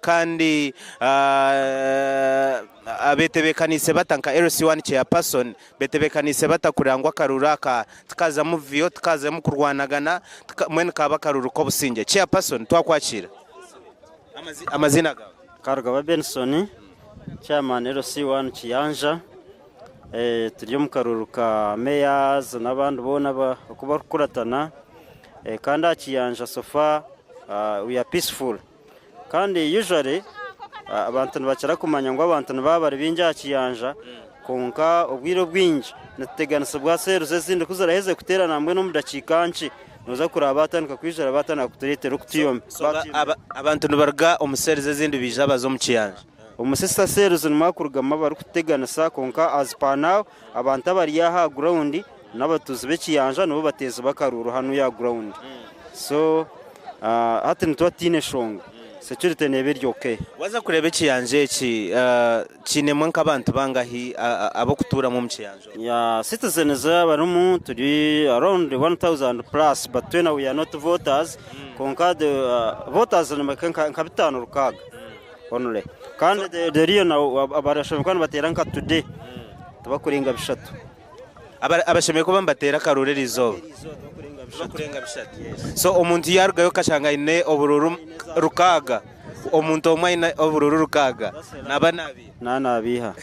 kandi betebeekaniise bata nka LC1 Chairperson, betebeekaniise bata kureba ngu akaruuru aka tikazamu vuyo, tikazamu kurwanagana, mbwenu kaaba akaruuru k'obusingye. Chairperson twakwakiira. Amaziina gaawe? Karugaba Benson, Chairman LC1 Kiyanja. Turi omu karuuru ka Mayors n'abandi boona oku barikukuratana kandi aha Kiyanja so far we are peaceful kandi usually abantu nibakira kumanya ngu abantu nibaba bari baingi aha Kiyanja kwonka obwire obwingi nituteganisibwa seeruzi ezindi ku ziraheze kuteerana mbwenu omu dakiika nkye nooza kureeba baatandika kwijura baatandika kutureetera okutuyomba. Abantu nibaruga omu seeruzi ezindi baija baza omu Kiyanja? Omu sister cells nimwo hakurugamu abarikututeganisa kwonka as per now abantu abari aha aha ground n'abatuuzi b'ekiyanja nibo bateezi b'akaruuru hanu aha ground so hati nituba tutaine nshonga security neeba eri okay. Waaza kureeba ekiyanja eki kiinemu nk'abantu bangahi ab'okutuuramu omu kiyanja omu? Yeah, citizens abarimu turi around 1000 plus but twena we are not voters kwonka the voters ni nka bitaano rukaaga. Only. Kandi the, the real now abarashemereire kuba nibateera nka today tibakurenga bishatu. Aba- Abashemereire kuba nibateera akaruuru eri izooba tibakurenga bishatu. So omuntu yaarugayo okashanga aine oburuuru rukaaga, omuntu omwe aine oburuuru rukaaga, naaba naabiiha? Naaba naabiiha.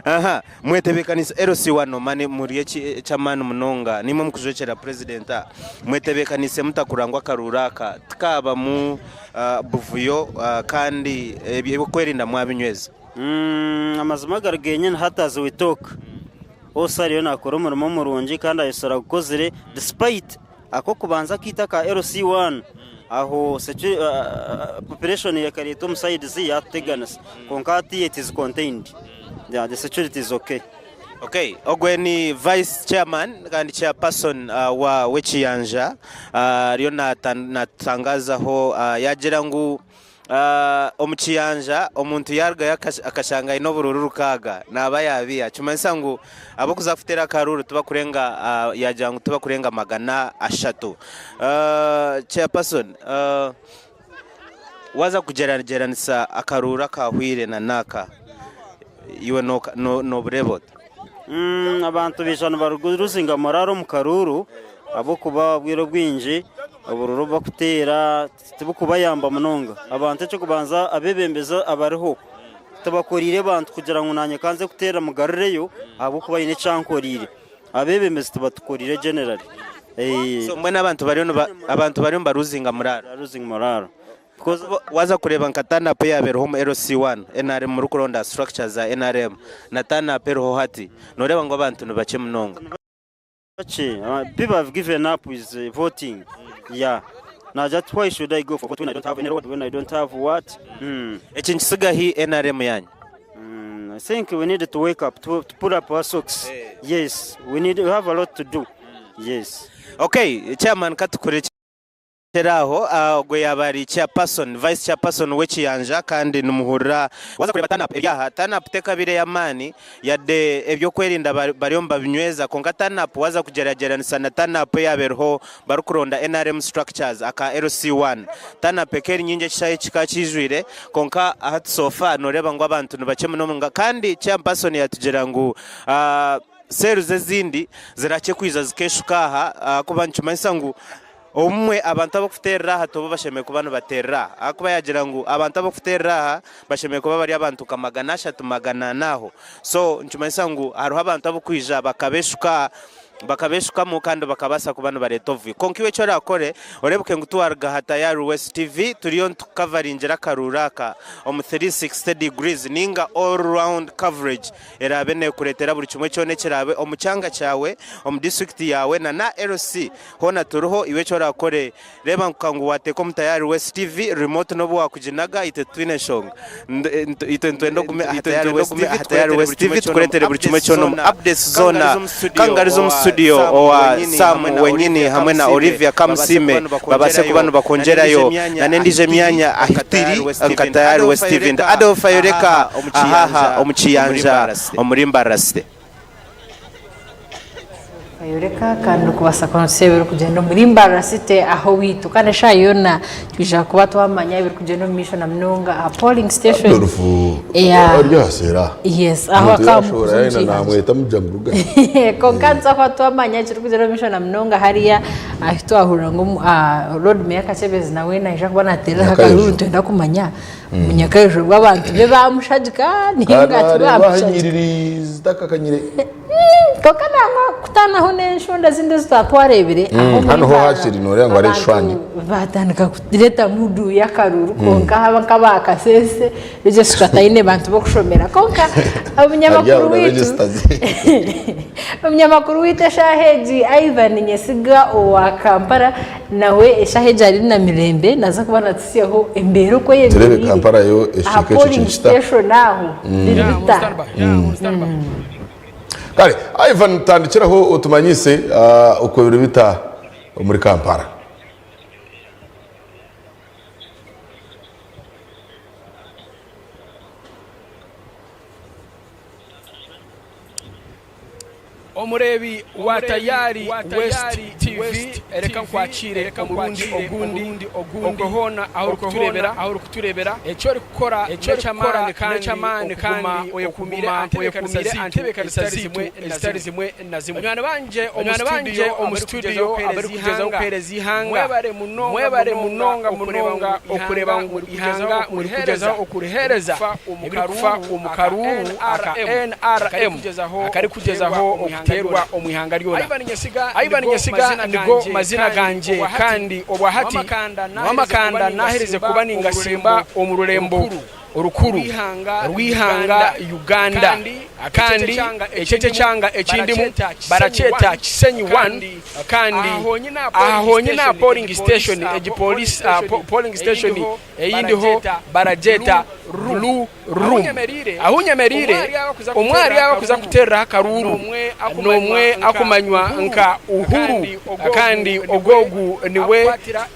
Aha, mwetebeekanise LC wano mani muri eky'amaani munonga nimwe mukujwekyera president aha. Mwetebeekanise muta kurora ngu akaruuru aka tikaabamu buvuyo kandi eby'okwerinda mwabinyweza? Amazima agari genyini hati as we talk OC ariyo nakora omurimo murungi kandi ayosire agukozire despite ak'okubanza akaitu aka LC1 aho population ekareetwa omu sides yatuteganisa kwonka hati it is contained yeah, the security is okay. Okay, ogwe ni vice chairman kandi chairperson uh, wa w'ekiyanja ariyo uh, natutangazaho uh, yagira ngu uh, omu kiyanja omuntu yarugayo akashanga aine obururu rukaaga naaba yabiha kimanyisa ngu abokuza kuteera akaruru tibakurenga uh, yagira ngu tibakurenga 300. Uh, chairperson uh, Waaza kugyeragyeranisa akaruuru akaahweire na n'aka, iwe noobureeba ota? Abantu baija nibaruzinga morale omu karuuru ahabw'okuba obwire obwingi oburuuru obu barikuteera tiburikubayamba munonga. Abantu eky'okubanza abeebembezi abariho tibakoriire bantu kugira ngu naanye ka nze kuteera mugarureyo ahabw'okuba haine eki ankoriire. Abeebembezi tibatukoriire generally. So mbwenu abantu bariyo niba abantu bariyo nibaruzinga muraaro. Losing morale. Because Waza kureeba nka turn up eyabereho omu LC1 NRM murikuronda structures za NRM na turn up eriho hati noreeba ngu abantu nibakye munonga. Bakye, people have given up with voting. Yeah. Nagira ati why should I go for vote when I don't have any road, when I don't have what? Mm. Eki nikisiga hi NRM yanyu? I think we need to wake up, to, to pull up our socks. Yes, we need, we have a lot to do. Yes. Okay, chairman katukurekyere aho ah, ogwo yaaba ari chairperson, vice chairperson w'ekiyanja kandi nimuhurira waza kureeba turn up eri aha turn up tekabaire ey'amaani yadde eby'okwerinda bari- bariyo nibabinyweza kwonka turn up waza kugyeragyeranisa na turn up eyaaba eriho barikuronda NRM structures aka LC1 turn up eka eri nyingi ekishaayi kikaba kijwire Kwonka hati so far noreeba ngu abantu nibakye munonga kandi chairperson yatugira ngu cells ezindi zirakye kwija zikeshuka aha ahakuba nikimanyisa ngu obumwe abantu abarikuteerera aha tibo bashemereire kuba nibateerera aha ahakuba yagira ngu abantu abarikuteerera aha bashemereire kuba bari abantu nka 300 400 aho so nikimanyisa ngu hariho abantu abarikwija bakabeshuka aha. Bakabeshukamu kandi bakabaasa kuba nibareeta obuvuyo. Kwonka iwe eki oraakore, oreebeke ngu tiwaruga aha Tayari West TV, turiyo nitukukavaringira akaruuru aka omu 360 degrees nainga all round coverage eraabe neekureetera buri kimwe kyona ekiraabe omu kyanga kyawe, omu disiturikiti yaawe na na LC hoona turiho. Iwe eki oraakore, reeba nka ngu waateeka omu Tayari West TV, remote n'obu waakuginaga, itwe titwine nshonga. Itwe nitwenda ogume aha Tayari West TV tukureetere buri kimwe kyona omu updates zoona. Kangariza omu studio owa Sam wenyini hamwe na Olivia Kamusiime babaase kuba nibakwongyerayo na n'endiijo emyanya ahu turi nka Tayari West TV. Ndi Adolf Ayoreka ahaha omu Kiyanja omuri Mbarara City. Ayoreka kandi orikubaasa kuronsa ebirikugyenda omuri Mbarara City aho owaitu kandi eshaaha yoona twija kuba twamanya ebirikugyenda omu maisho na munonga aha polling station. Adolf Yeah. ari aha seera. Yes, aho Omuntu akaba yashohora mukuzi yayenda omu kihanja. namweta muja muruga. Kwonka nituza kuba twamanya ekirikugyenda omu maisho na munonga hariya ahu twahurira ngu Lord Mayor Kakyebezi nawe naija kuba nateerera Nyakaijo. akaruru nitwenda kumanya Munyakaijo obu abantu be bamushagika ninga Kandi areeba aha tibamushagika. enyiriri zitakakanyire. Kwonka nangwa kutaanaho n'enshonda ezindi ezi twaba twareebire aho omuri Hanu ho Mbarara hakiri nooreeba ngu hariho abantu ekishwani. batandika kureeta mudu y'akaruru kwonka haba nk'aba Kasese registra taine bantu b'okushomera kwonka Hari omunyamakuru aho na waitu registers. omunyamakuru waitu eshaaha egi Ivan Nyesiga owa Kampala Nawe eshaaha egi ari Namirembe naaza kuba naatutsyaho embeera oku Tureebe eyemereire Kampala yo aha ekicweka ekyo polling kiri kita. station aho biri bita? Kare Ivan tandikiraho otumanyise oku biri bita omuri Kampala. Omureebi wa Tayari West TV reka nkwakiire omurundi ogundi okwe hoona ahu orikutureebera. Eki orikukora n'eky'amaani kandi okuguma oyekuumire aha ntebeekanisa zaitu ezitari zimwe na zimwe. Banywani bangye omu situdiyo abarikugyezaho kuheereza eihanga, mwebare munonga munonga okureeba ngu eihanga murikugyezaho okuriheereza ebirikufa omu karuuru aka NRM akarikugyezaho okuteerwa omu ihanga ryona. Ivan Nyesiga nigo mazina gangye kandi obwahati Nwamakanda naherize kuba ningasimba omu rurembo orukuru rw'eihanga Uganda kandi eki eky'ekyanga ekindimu barakyeta Kisenyi One kandi aha honyine aha polling station egi polling station Ei ndiho baragyeta Blue Room. Ahu nyemereire, omwe ahari abo arikuza kuteereraho akaruuru n'omwe arikumanywa nka Uhuru kandi ogwo ogu niwe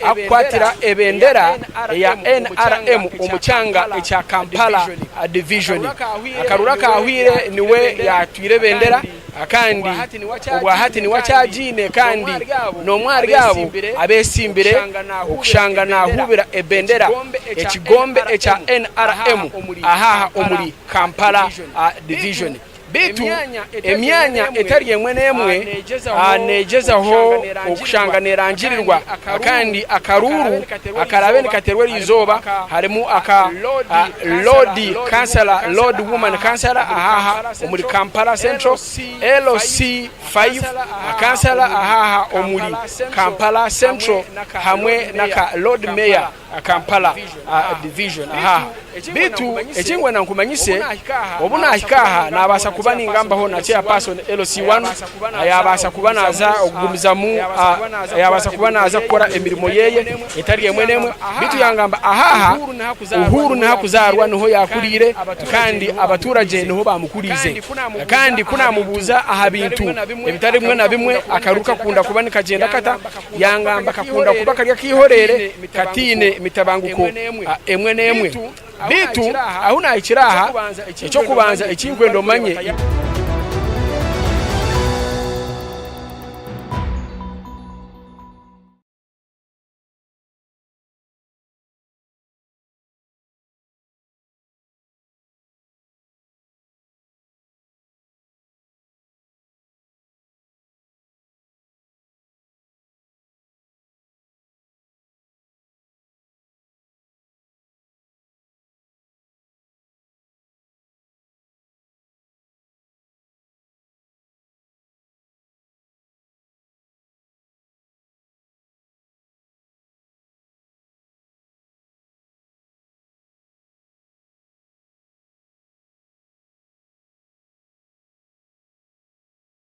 arikukwatira ebendera eya NRM omu kyanga ekya Kampala Division. Akaruuru akaahweire niwe yaatwire ebendera. Kandi obwahati niwe akyagiine kandi n'omwe ahari abo abetsimbire okushanga nahuubira ebendera ekigombe ekya NRM ahaha omuri Kampala Division. Beitu emyanya etari emwe n'emwe negyezaho okushanga nerangirirwa kandi akaruuru akaraabe nikateerwa eriizooba harimu aka Loodi Kansala, Lord Woman Kansala ahaha omuri Kampala Central, LC5, Kansala ahaha omuri Kampala Central hamwe naka Lord Mayor Kampala Division ahaha. Beitu eki nkwenda nkumanyise, obu nahika aha nabaasa kuba ningambaho na Chairperson LC1 ayabaasa kuba naza kugumizamu ayabaasa kuba naza kukora emirimo yeye etari emwe n'emwe beitu yangamba ahaha Uhuru niho akuzaarwa niho yaakuriire kandi abaturagye niho baamukuriize. Kandi ku naamubuuza aha bintu ebitari bimwe na bimwe akaru kakunda kuba nikagyenda kata, yangamba kakunda kuba kari ak'eihoreere kataine mitabanguko emwe n'emwe. Beitu ahu naahikire aha, eky'okubanza eki nkwenda omanye.